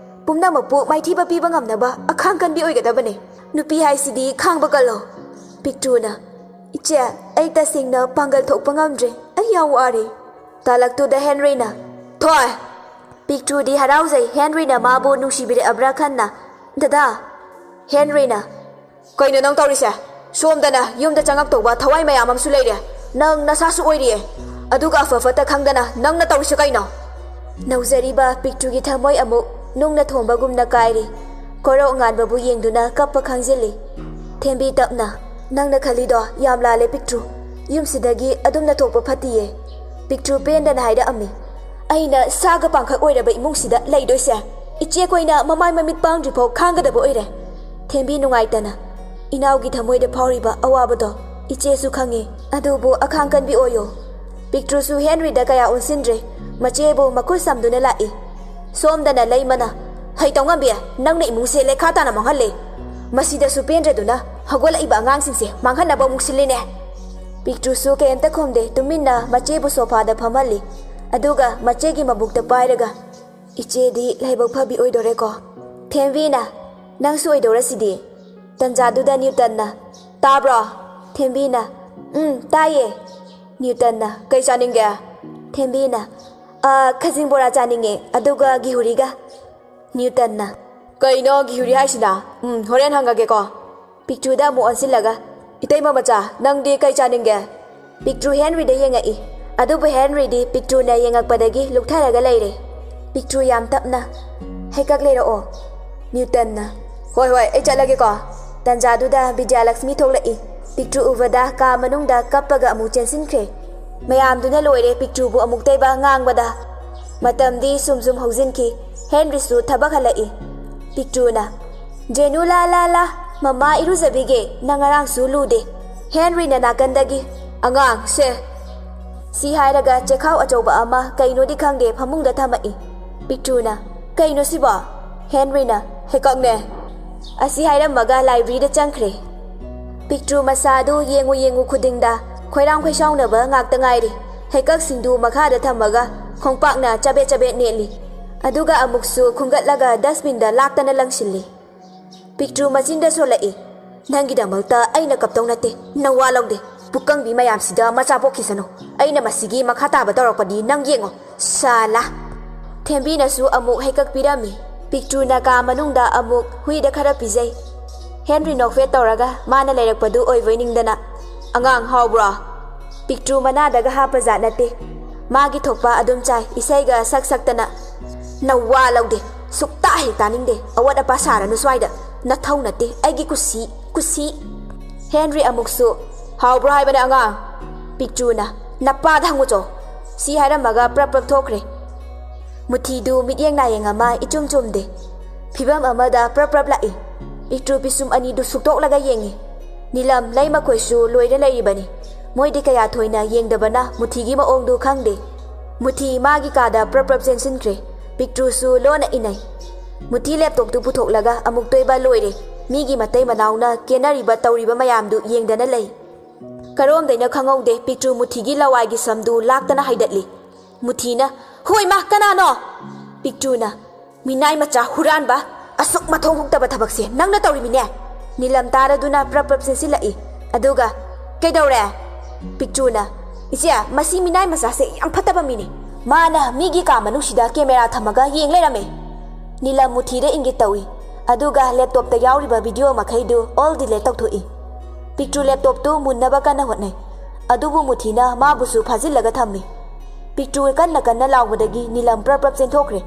ꯄꯨꯝꯅꯃꯛꯄꯨ ꯃꯥꯏꯊꯤꯕ ꯄꯤꯕ ꯉꯝꯅꯕ ꯑꯈꯥꯡ ꯀꯟꯕꯤ ꯑꯣꯏꯒꯗꯕꯅꯦ꯫ ꯅꯨꯄꯤ ꯍꯥꯏꯁꯤꯗꯤ ꯈꯥꯡꯕ ꯀꯜꯂꯣ꯫" ꯄꯤꯛꯇ꯭ꯔꯨꯅ, "ꯏꯆꯦ, ꯑꯩ ꯇꯁꯦꯡꯅ ꯄꯥꯡꯒꯜ ꯊꯣꯛꯄ ꯉꯝꯗ꯭ꯔꯦ꯫ ꯑꯩ ꯌꯥꯝ ꯋꯥꯔꯦ꯫" ꯇꯥꯂꯛꯇꯨꯗ ꯍꯦꯟꯔꯤꯅ, "ꯊꯣꯏ!" ꯄꯤꯛꯇ꯭ꯔꯨꯗꯤ ꯍꯔꯥꯎꯖꯩ ꯍꯦꯟꯔꯤꯅ ꯃꯥꯕꯨ ꯅꯨꯡꯁꯤꯕꯤꯔꯛꯑꯕ꯭ꯔꯥ ꯈꯟꯅ꯫ "ꯗꯗꯥ!" ꯍꯦꯟꯔꯤꯅ, "ꯀꯩꯅꯣ ꯅꯪ ꯇꯧꯔꯤꯁꯦ? ꯁꯣꯝꯗꯅ ꯌꯨꯝꯗ ꯆꯪꯉꯛꯇꯧꯕ ꯊꯋꯥꯏ ꯃꯌꯥꯝ ꯑꯃꯁꯨ ꯂꯩꯔꯦ꯫ ꯅꯪ ꯅꯁꯥꯁꯨ ꯑꯣꯏꯔꯤꯌꯦ꯫ ꯑꯗꯨꯒ ꯑꯐ ꯐꯠꯇ ꯈꯪꯗꯅ ꯅꯪꯅ ꯇꯧꯔꯤꯁꯦ ꯀꯩꯅꯣ?" ꯅꯧꯖꯔꯤꯕ ꯄꯤꯛꯇ꯭ꯔꯨꯒꯤ ꯊꯃꯣꯏ ꯑꯃꯨꯛ ꯅꯨꯡꯅ ꯊꯣꯝꯕꯒꯨꯝꯅ ꯀꯥꯏꯔꯤ꯫ ꯀꯣꯔꯧ ꯉꯥꯟꯕꯕꯨ ꯌꯦꯡꯗꯨꯅ ꯀꯞꯄ ꯈꯥꯡꯖꯤꯜꯂꯤ꯫ ꯊꯦꯝꯕꯤ ꯇꯞꯅ, "ꯅꯪꯅ ꯈꯜꯂꯤꯗꯣ ꯌꯥꯝ ꯂꯥꯜꯂꯦ ꯄꯤꯛꯇ꯭ꯔꯨ꯫ ꯌꯨꯝꯁꯤꯗꯒꯤ ꯑꯗꯨꯝꯅ ꯊꯣꯛꯄ ꯐꯠꯇꯤꯌꯦ꯫" ꯄꯤꯛꯇ꯭ꯔꯨ ꯄꯦꯟꯗꯅ ꯍꯥꯏꯔꯛꯑꯝꯃꯤ꯫ "ꯑꯩꯅ ꯁꯥꯒ ꯄꯥꯡꯈꯛ ꯑꯣꯏꯔꯕ ꯏꯃꯨꯡꯁꯤꯗ ꯂꯩꯗꯣꯏꯁꯦ? ꯏꯆꯦ ꯑꯩꯈꯣꯏꯅ ꯃꯃꯥꯏ ꯃꯃꯤꯠ ꯄꯥꯡꯗ꯭ꯔꯤꯐꯥꯎ ꯈꯥꯡꯒꯗꯕ ꯑꯣꯏꯔꯦ꯫" ꯊꯦꯝꯕꯤ ꯅꯨꯡꯉꯥꯏꯇꯅ, "ꯏꯅꯥꯎꯒꯤ ꯊꯃꯣꯏꯗ ꯐꯥꯎꯔꯤꯕ ꯑꯋꯥꯕꯗꯣ ꯏꯆꯦꯁꯨ ꯈꯪꯉꯤ, ꯑꯗꯨꯕꯨ ꯑꯈꯥꯡ ꯀꯟꯕꯤ ꯑꯣꯏꯌꯣ꯫" ꯄꯤꯛꯇ꯭ꯔꯨꯁꯨ ꯍꯦꯟꯔꯤꯗ ꯀꯌꯥ ꯑꯣꯟꯁꯤꯟꯗ꯭ꯔꯦ, ꯃꯆꯦꯕꯨ ꯃꯈꯨꯠ ꯁꯝꯗꯨꯅ ꯂꯥꯛꯏ꯫ ꯁꯣꯝꯗꯅ ꯂꯩꯃꯅ, "ꯍꯩ ꯇꯧꯉꯝꯕꯤ, ꯅꯪꯅ ꯏꯃꯨꯡꯁꯦ ꯂꯩꯈꯥ ꯇꯥꯅ ꯃꯥꯡꯍꯜꯂꯦ꯫ ꯃꯁꯤꯗꯁꯨ ꯄꯦꯟꯗ꯭ꯔꯗꯨꯅ ꯍꯧꯒꯠꯂꯛꯏꯕ ꯑꯉꯥꯡꯁꯤꯡꯁꯦ ꯃꯥꯡꯍꯟꯅꯕ ꯑꯃꯨꯛ ꯁꯤꯜꯂꯤꯅꯦ꯫" ꯄꯤꯛꯇ꯭ꯔꯨꯁꯨ ꯀꯩꯝꯇ ꯈꯨꯝꯗꯦ, ꯇꯨꯃꯤꯟꯅ ꯃꯆꯦꯕꯨ ꯁꯣꯐꯥꯗ ꯐꯝꯍꯜꯂꯤ꯫ ꯑꯗꯨꯒ ꯃꯆꯦꯒꯤ ꯃꯕꯨꯛꯇ ꯄꯥꯏꯔꯒ, "ꯏꯆꯦꯗꯤ ꯂꯥꯏꯕꯛ ꯐꯕꯤ ꯑꯣꯏꯗꯣꯔꯦꯀꯣ꯫" ꯊꯦꯝꯕꯤꯅ, "ꯅꯪꯁꯨ ꯑꯣꯏꯗꯧꯔꯁꯤꯗꯤ꯫" ꯇꯟꯖꯥꯗꯨꯗ ꯅ꯭ꯌꯨꯇꯟꯅ, "ꯇꯥꯕ꯭ꯔꯣ?" ꯊꯦꯝꯕꯤꯅ, "ꯎꯝ, ꯇꯥꯏꯌꯦ꯫" ꯅ꯭ꯌꯨꯇꯟꯅ, "ꯀꯩ ꯆꯥꯅꯤꯡꯒꯦ?" ꯊꯦꯝꯕꯤꯅ, "ꯑ, ꯈꯖꯤꯡ ꯕꯣꯔꯥ ꯆꯥꯅꯤꯡꯉꯦ, ꯑꯗꯨꯒ ꯒꯤꯍꯨꯔꯤꯒ꯫" ꯅ꯭ꯌꯨꯇꯟꯅ, "ꯀꯩꯅꯣ ꯒꯤꯍꯨꯔꯤ ꯍꯥꯏꯁꯤꯅ? ꯎꯝ, ꯍꯣꯔꯦꯟ ꯍꯪꯉꯒꯦꯀꯣ꯫" ꯄꯤꯛꯇ꯭ꯔꯨꯗ ꯑꯃꯨꯛ ꯑꯣꯟꯁꯤꯜꯂꯒ, "ꯏꯇꯩꯃ ꯃꯆꯥ, ꯅꯪꯗꯤ ꯀꯩ ꯆꯥꯅꯤꯡꯒꯦ?" ꯄꯤꯛꯇ꯭ꯔꯨ ꯍꯦꯟꯔꯤꯗ ꯌꯦꯡꯉꯛꯏ꯫ ꯑꯗꯨꯕꯨ ꯍꯦꯟꯔꯤꯗꯤ ꯄꯤꯛꯇ꯭ꯔꯨꯅ ꯌꯦꯡꯉꯛꯄꯗꯒꯤ ꯂꯨꯛꯊꯔꯒ ꯂꯩꯔꯦ꯫ ꯄꯤꯛꯇ꯭ꯔꯨ ꯌꯥꯝ ꯇꯞꯅ, "ꯍꯩꯀꯛ ꯂꯩꯔꯛꯑꯣ꯫" ꯅ꯭ꯌꯨꯇꯟꯅ, "ꯍꯣꯏ, ꯍꯣꯏ, ꯑꯩ ꯆꯠꯂꯒꯦꯀꯣ꯫" ꯇꯟꯖꯥꯗꯨꯗ ꯕꯤꯗ꯭ꯌꯥꯂꯛꯁꯃꯤ ꯊꯣꯛꯂꯛꯏ꯫ ꯄꯤꯛꯇ꯭ꯔꯨ ꯎꯕꯗ ꯀꯥ ꯃꯅꯨꯡꯗ ꯀꯞꯄꯒ ꯑꯃꯨꯛ ꯆꯦꯟꯁꯤꯟꯈ꯭ꯔꯦ꯫ ꯃꯌꯥꯝꯗꯨꯅ ꯂꯣꯏꯔꯦ ꯄꯤꯛꯇ꯭ꯔꯨꯕꯨ ꯑꯃꯨꯛꯇꯩꯕ ꯉꯥꯡꯕꯗ꯫ ꯃꯇꯝꯗꯤ ꯁꯨꯝ ꯁꯨꯝ ꯍꯧꯖꯤꯟꯈꯤ꯫ ꯍꯦꯟꯔꯤꯁꯨ ꯊꯕꯛ ꯍꯜꯂꯛꯏ꯫ ꯄꯤꯛꯇ꯭ꯔꯨꯅ, "ꯖꯦꯅꯨ, ꯂꯥ, ꯂꯥ, ꯂꯥ, ꯃꯃꯥ ꯏꯔꯨꯖꯕꯤꯒꯦ, ꯅꯪ ꯉꯔꯥꯡꯁꯨ ꯂꯨꯗꯦ꯫" ꯍꯦꯟꯔꯤꯅ ꯅꯥꯀꯟꯗꯒꯤ, "ꯑꯉꯥꯡ, ꯁꯦ꯫" ꯁꯤ ꯍꯥꯏꯔꯒ ꯆꯦꯈꯥꯎ ꯑꯆꯧꯕ ꯑꯃ ꯀꯩꯅꯣꯗꯤ ꯈꯪꯗꯦ ꯐꯃꯨꯡꯗ ꯊꯝꯃꯛꯏ꯫ ꯄꯤꯛꯇ꯭ꯔꯨꯅ, "ꯀꯩꯅꯣ ꯁꯤꯕꯣ?" ꯍꯦꯟꯔꯤꯅ, "ꯍꯩꯀꯛꯅꯦ꯫" ꯑꯁꯤ ꯍꯥꯏꯔꯝꯃꯒ ꯂꯥꯏꯕ꯭ꯔꯦꯔꯤꯗ ꯆꯪꯈ꯭ꯔꯦ꯫ ꯄꯤꯛꯇ꯭ꯔꯨ ꯃꯁꯥꯗꯨ ꯌꯦꯡꯉꯨ ꯌꯦꯡꯉꯨ ꯈꯨꯗꯤꯡꯗ ꯈꯣꯏꯔꯥꯡ ꯈꯣꯏꯁꯥꯎꯅꯕ ꯉꯥꯛꯇ ꯉꯥꯏꯔꯤ꯫ ꯍꯩꯀꯛꯁꯤꯡꯗꯨ ꯃꯈꯥꯗ ꯊꯝꯃꯒ ꯈꯣꯡꯄꯥꯛꯅ ꯆꯕꯦꯠ ꯆꯕꯦꯠ ꯅꯦꯠꯂꯤ꯫ ꯑꯗꯨꯒ ꯑꯃꯨꯛꯁꯨ ꯈꯨꯟꯒꯠꯂꯒ ꯗꯁꯕꯤꯟꯗ ꯂꯥꯛꯇꯅ ꯂꯪꯁꯤꯜꯂꯤ꯫ ꯄꯤꯛꯇ꯭ꯔꯨ ꯃꯆꯤꯟꯗ ꯁꯣꯜꯂꯛꯏ꯫ "ꯅꯪꯒꯤꯗꯃꯛꯇ ꯑꯩꯅ ꯀꯞꯇꯧ ꯅꯠꯇꯦ, ꯅꯋꯥ ꯂꯧꯗꯦ꯫ ꯄꯨꯀꯪꯕꯤ ꯃꯌꯥꯝꯁꯤꯗ ꯃꯆꯥ ꯄꯣꯛꯈꯤꯁꯅꯨ꯫ ꯑꯩꯅ ꯃꯁꯤꯒꯤ ꯃꯈꯥ ꯇꯥꯕ ꯇꯧꯔꯛꯄꯗꯤ ꯅꯪ ꯌꯦꯡꯉꯣ꯫ ꯁꯥꯂꯥ!" ꯊꯦꯝꯕꯤꯅꯁꯨ ꯑꯃꯨꯛ ꯍꯩꯀꯛ ꯄꯤꯔꯝꯃꯤ꯫ ꯄꯤꯛꯇ꯭ꯔꯨꯅ ꯀꯥ ꯃꯅꯨꯡꯗ ꯑꯃꯨꯛ ꯍꯨꯏꯗ ꯈꯔ ꯄꯤꯖꯩ꯫ ꯍꯦꯟꯔꯤ ꯅꯣꯛꯐꯦꯠ ꯇꯧꯔꯒ ꯃꯥꯅ ꯂꯩꯔꯛꯄꯗꯨ ꯑꯣꯏꯕꯣꯏ ꯅꯤꯡꯗꯅ, "ꯑꯉꯥꯡ, ꯍꯥꯎꯕ꯭ꯔꯣ?" ꯄꯤꯛꯇ꯭ꯔꯨ ꯃꯅꯥꯗꯒ ꯍꯥꯞꯄ ꯖꯥꯠ ꯅꯠꯇꯦ꯫ ꯃꯥꯒꯤ ꯊꯣꯛꯄ ꯑꯗꯨꯝ ꯆꯥꯏ, ꯏꯁꯩꯒ ꯁꯛ ꯁꯛꯇꯅ꯫ "ꯅꯋꯥ ꯂꯧꯗꯦ, ꯁꯨꯛꯇꯥ ꯍꯦꯛ ꯇꯥꯅꯤꯡꯗꯦ꯫ ꯑꯋꯥꯠ ꯑꯄꯥ ꯁꯥꯔꯅꯨ ꯁ꯭ꯋꯥꯏꯗ꯫ ꯅꯊꯧ ꯅꯠꯇꯦ, ꯑꯩꯒꯤ ꯀꯨꯁꯤ, ꯀꯨꯁꯤ!" ꯍꯦꯟꯔꯤ ꯑꯃꯨꯛꯁꯨ, "ꯍꯥꯎꯕ꯭ꯔꯣ ꯍꯥꯏꯕꯅꯦ ꯑꯉꯥꯡ?" ꯄꯤꯛꯇ꯭ꯔꯨꯅ, "ꯅꯄꯥꯗ ꯍꯪꯉꯨꯆꯣ!" ꯁꯤ ꯍꯥꯏꯔꯝꯃꯒ ꯄ꯭ꯔꯞ ꯄ꯭ꯔꯞ ꯊꯣꯛꯈ꯭ꯔꯦ꯫ ꯃꯨꯊꯤꯗꯨ ꯃꯤꯠꯌꯦꯡ ꯅꯥꯌꯦꯡ ꯑꯃ ꯏꯆꯨꯝ ꯆꯨꯝꯗꯦ꯫ ꯐꯤꯕꯝ ꯑꯃꯗ ꯄ꯭ꯔꯞ ꯄ꯭ꯔꯞ ꯂꯥꯛꯏ꯫ ꯄꯤꯛꯇ꯭ꯔꯨ ꯄꯤꯁꯨꯝ ꯑꯅꯤꯗꯨ ꯁꯨꯛꯇꯣꯛꯂꯒ ꯌꯦꯡꯉꯤ꯫ ꯅꯤꯂꯝ ꯂꯩꯃꯈꯣꯏꯁꯨ ꯂꯣꯏꯔ ꯂꯩꯔꯤꯕꯅꯤ꯫ ꯃꯣꯏꯗꯤ ꯀꯌꯥ ꯊꯣꯏꯅ ꯌꯦꯡꯗꯕꯅ ꯃꯨꯊꯤꯒꯤ ꯃꯑꯣꯡꯗꯨ ꯈꯪꯗꯦ꯫ ꯃꯨꯊꯤ ꯃꯥꯒꯤ ꯀꯥꯗ ꯄ꯭ꯔꯞ ꯄ꯭ꯔꯞ ꯆꯦꯟꯁꯤꯟꯈ꯭ꯔꯦ꯫ ꯄꯤꯛꯇ꯭ꯔꯨꯁꯨ ꯂꯣꯟꯅ ꯏꯅꯩ꯫ ꯃꯨꯊꯤ ꯂꯦꯞꯇꯣꯞꯇꯨ ꯄꯨꯊꯣꯛꯂꯒ ꯑꯃꯨꯛꯇꯣꯏꯕ ꯂꯣꯏꯔꯦ꯫ ꯃꯤꯒꯤ ꯃꯇꯩ ꯃꯅꯥꯎꯅ ꯀꯦꯅꯔꯤꯕ ꯇꯧꯔꯤꯕ ꯃꯌꯥꯝꯗꯨ ꯌꯦꯡꯗꯅ ꯂꯩ꯫ ꯀꯔꯣꯝꯗꯩꯅ ꯈꯪꯍꯧꯗꯦ ꯄꯤꯛꯇ꯭ꯔꯨ ꯃꯨꯊꯤꯒꯤ ꯂꯋꯥꯏꯒꯤ ꯁꯝꯗꯨ ꯂꯥꯛꯇꯅ ꯍꯥꯏꯗꯠꯂꯤ꯫ ꯃꯨꯊꯤꯅ, "ꯍꯣꯏ ꯃꯥ, ꯀꯅꯥꯅꯣ?" ꯄꯤꯛꯇ꯭ꯔꯨꯅ, "ꯃꯤꯅꯥꯏ ꯃꯆꯥ ꯍꯨꯔꯥꯟꯕ! ꯑꯁꯨꯛ ꯃꯊꯧ ꯍꯨꯛꯇꯕ ꯊꯕꯛꯁꯦ ꯅꯪꯅ ꯇꯧꯔꯤꯃꯤꯅꯦ!" ꯅꯤꯂꯝ ꯇꯥꯔꯗꯨꯅ ꯄ꯭ꯔꯞ ꯄ꯭ꯔꯞ ꯆꯦꯟꯁꯤꯜꯂꯛꯏ꯫ ꯑꯗꯨꯒ, "ꯀꯩꯗꯧꯔꯦ?" ꯄꯤꯛꯇ꯭ꯔꯨꯅ, "ꯏꯆꯦ, ꯃꯁꯤ ꯃꯤꯅꯥꯏ ꯃꯆꯥꯁꯦ ꯌꯥꯝ ꯐꯠꯇꯕ ꯃꯤꯅꯤ꯫ ꯃꯥꯅ ꯃꯤꯒꯤ ꯀꯥ ꯃꯅꯨꯡꯁꯤꯗ ꯀꯦꯃꯦꯔꯥ ꯊꯝꯃꯒ ꯌꯦꯡ ꯂꯩꯔꯝꯃꯦ꯫" ꯅꯤꯂꯝ ꯃꯨꯊꯤꯗ ꯏꯪꯒꯤꯠ ꯇꯧꯏ꯫ ꯑꯗꯨꯒ ꯂꯦꯞꯇꯣꯞꯇ ꯌꯥꯎꯔꯤꯕ ꯚꯤꯗꯤꯑꯣ ꯃꯈꯩꯗꯨ ꯑꯣꯜ ꯗꯤꯂꯦꯠ ꯇꯧꯊꯣꯛꯏ꯫ ꯄꯤꯛꯇ꯭ꯔꯨ ꯂꯦꯞꯇꯣꯞꯇꯨ ꯃꯨꯟꯅꯕ ꯀꯟꯅ ꯍꯣꯠꯅꯩ꯫ ꯑꯗꯨꯕꯨ ꯃꯨꯊꯤꯅ ꯃꯥꯕꯨꯁꯨ ꯐꯥꯖꯤꯜꯂꯒ ꯊꯝꯃꯤ꯫ ꯄꯤꯛꯇ꯭ꯔꯨ ꯀꯟꯅ ꯀꯟꯅ ꯂꯥꯎꯕꯗꯒꯤ ꯅꯤꯂꯝ ꯄ꯭ꯔꯞ ꯄ꯭ꯔꯞ ꯆꯦꯟꯊꯣꯛꯈ꯭ꯔꯦ꯫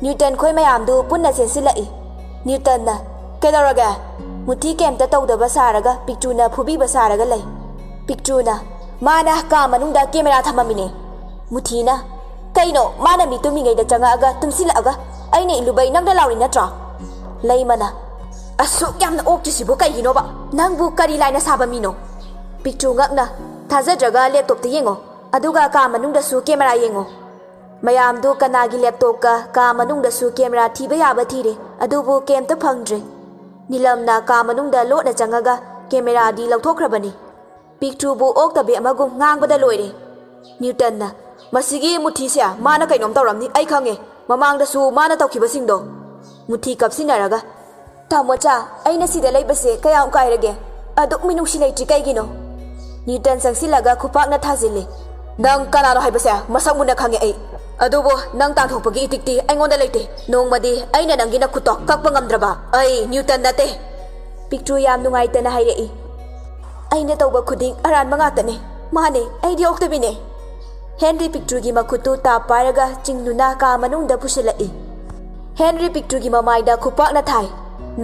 ꯅ꯭ꯌꯨꯇꯟ ꯈꯣꯏ ꯃꯌꯥꯝꯗꯨ ꯄꯨꯟꯅ ꯆꯦꯟꯁꯤꯜꯂꯛꯏ꯫ ꯅ꯭ꯌꯨꯇꯟꯅ, "ꯀꯩꯗꯧꯔꯒꯦ?" ꯃꯨꯊꯤ ꯀꯩꯝꯇ ꯇꯧꯗꯕ ꯁꯥꯔꯒ ꯄꯤꯛꯇ꯭ꯔꯨꯅ ꯐꯨꯕꯤꯕ ꯁꯥꯔꯒ ꯂꯩ꯫ ꯄꯤꯛꯇ꯭ꯔꯨꯅ, "ꯃꯥꯅ ꯀꯥ ꯃꯅꯨꯡꯗ ꯀꯦꯃꯦꯔꯥ ꯊꯝꯃꯝꯃꯤꯅꯦ꯫" ꯃꯨꯊꯤꯅ, "ꯀꯩꯅꯣ? ꯃꯥꯅ ꯃꯤ ꯇꯨꯝꯃꯤꯉꯩꯗ ꯆꯪꯉꯛꯑꯒ ꯇꯨꯝꯁꯤꯜꯂꯛꯑꯒ ꯑꯩꯅ ꯏꯜꯂꯨꯕꯩ ꯅꯪꯅ ꯂꯥꯎꯔꯤ ꯅꯠꯇ꯭ꯔꯣ?" ꯂꯩꯃꯅ, "ꯑꯁꯨꯛ ꯌꯥꯝꯅ ꯑꯣꯛꯇ꯭ꯔꯤꯁꯤꯕꯨ ꯀꯩꯒꯤꯅꯣꯕ? ꯅꯪꯕꯨ ꯀꯔꯤ ꯂꯥꯏꯅ ꯁꯥꯕ ꯃꯤꯅꯣ?" ꯄꯤꯛꯇ꯭ꯔꯨ ꯉꯛꯅ, "ꯊꯥꯖꯗ꯭ꯔꯒ ꯂꯦꯞꯇꯣꯞꯇ ꯌꯦꯡꯉꯣ, ꯑꯗꯨꯒ ꯀꯥ ꯃꯅꯨꯡꯗꯁꯨ ꯀꯦꯃꯦꯔꯥ ꯌꯦꯡꯉꯣ꯫" ꯃꯌꯥꯝꯗꯨ ꯀꯅꯥꯒꯤ ꯂꯦꯞꯇꯣꯞꯀ ꯀꯥ ꯃꯅꯨꯡꯗꯁꯨ ꯀꯦꯃꯦꯔꯥ ꯊꯤꯕ ꯌꯥꯕ ꯊꯤꯔꯦ, ꯑꯗꯨꯕꯨ ꯀꯩꯝꯇ ꯐꯪꯗ꯭ꯔꯦ꯫ ꯅꯤꯂꯝꯅ ꯀꯥ ꯃꯅꯨꯡꯗ ꯂꯣꯠꯅ ꯆꯪꯉꯒ ꯀꯦꯃꯦꯔꯥꯗꯤ ꯂꯧꯊꯣꯛꯈ꯭ꯔꯕꯅꯤ꯫ ꯄꯤꯛꯇ꯭ꯔꯨꯕꯨ ꯑꯣꯛꯇꯕꯤ ꯑꯃꯒꯨꯝ ꯉꯥꯡꯕꯗ ꯂꯣꯏꯔꯦ꯫ ꯅ꯭ꯌꯨꯇꯟꯅ, ꯃꯁꯤꯒꯤ ꯃꯨꯊꯤꯁꯦ ꯃꯥꯅ ꯀꯩꯅꯣꯝ ꯇꯧꯔꯝꯅꯤ, ꯑꯩ ꯈꯪꯉꯦ꯫ ꯃꯃꯥꯡꯗꯁꯨ ꯃꯥꯅ ꯇꯧꯈꯤꯕꯁꯤꯡꯗꯣ꯫ ꯃꯨꯊꯤ ꯀꯞꯁꯤꯟꯅꯔꯒ, "ꯇꯥꯃꯣꯆꯥ, ꯑꯩꯅ ꯁꯤꯗ ꯂꯩꯕꯁꯦ ꯀꯌꯥꯝ ꯀꯥꯏꯔꯒꯦ? ꯑꯗꯨꯛ ꯃꯤꯅꯨꯡꯁꯤ ꯂꯩꯇ꯭ꯔꯤ ꯀꯩꯒꯤꯅꯣ?" ꯅ꯭ꯌꯨꯇꯟ ꯆꯪꯁꯤꯜꯂꯒ ꯈꯨꯄꯥꯛꯅ ꯊꯥꯖꯤꯜꯂꯤ꯫ "ꯅꯪ ꯀꯅꯥꯅꯣ ꯍꯥꯏꯕꯁꯦ ꯃꯁꯛ ꯃꯨꯟꯅ ꯈꯪꯉꯦ ꯑꯩ꯫ ꯑꯗꯨꯕꯨ ꯅꯪ ꯇꯥꯟꯊꯣꯛꯄꯒꯤ ꯏꯇꯤꯛꯇꯤ ꯑꯩꯉꯣꯟꯗ ꯂꯩꯇꯦ꯫ ꯅꯣꯡꯃꯗꯤ ꯑꯩꯅ ꯅꯪꯒꯤ ꯅꯈꯨꯠꯇꯣ ꯀꯛꯄ ꯉꯝꯗ꯭ꯔꯕ꯫ ꯑꯩ ꯅ꯭ꯌꯨꯇꯟ ꯅꯠꯇꯦ꯫" ꯄꯤꯛꯇ꯭ꯔꯨ ꯌꯥꯝ ꯅꯨꯡꯉꯥꯏꯇꯅ ꯍꯥꯏꯔꯛꯏ꯫ "ꯑꯩꯅ ꯇꯧꯕ ꯈꯨꯗꯤꯡ ꯑꯔꯥꯟꯕ ꯉꯥꯛꯇꯅꯦ꯫ ꯃꯥꯅꯦ, ꯑꯩꯗꯤ ꯑꯣꯛꯇꯕꯤꯅꯦ꯫" ꯍꯦꯟꯔꯤ ꯄꯤꯛꯇ꯭ꯔꯨꯒꯤ ꯃꯈꯨꯠꯇꯨ ꯇꯥꯞ ꯄꯥꯏꯔꯒ ꯆꯤꯡꯗꯨꯅ ꯀꯥ ꯃꯅꯨꯡꯗ ꯄꯨꯁꯤꯜꯂꯛꯏ꯫ ꯍꯦꯟꯔꯤ ꯄꯤꯛꯇ꯭ꯔꯨꯒꯤ ꯃꯃꯥꯏꯗ ꯈꯨꯄꯥꯛꯅ ꯊꯥꯏ꯫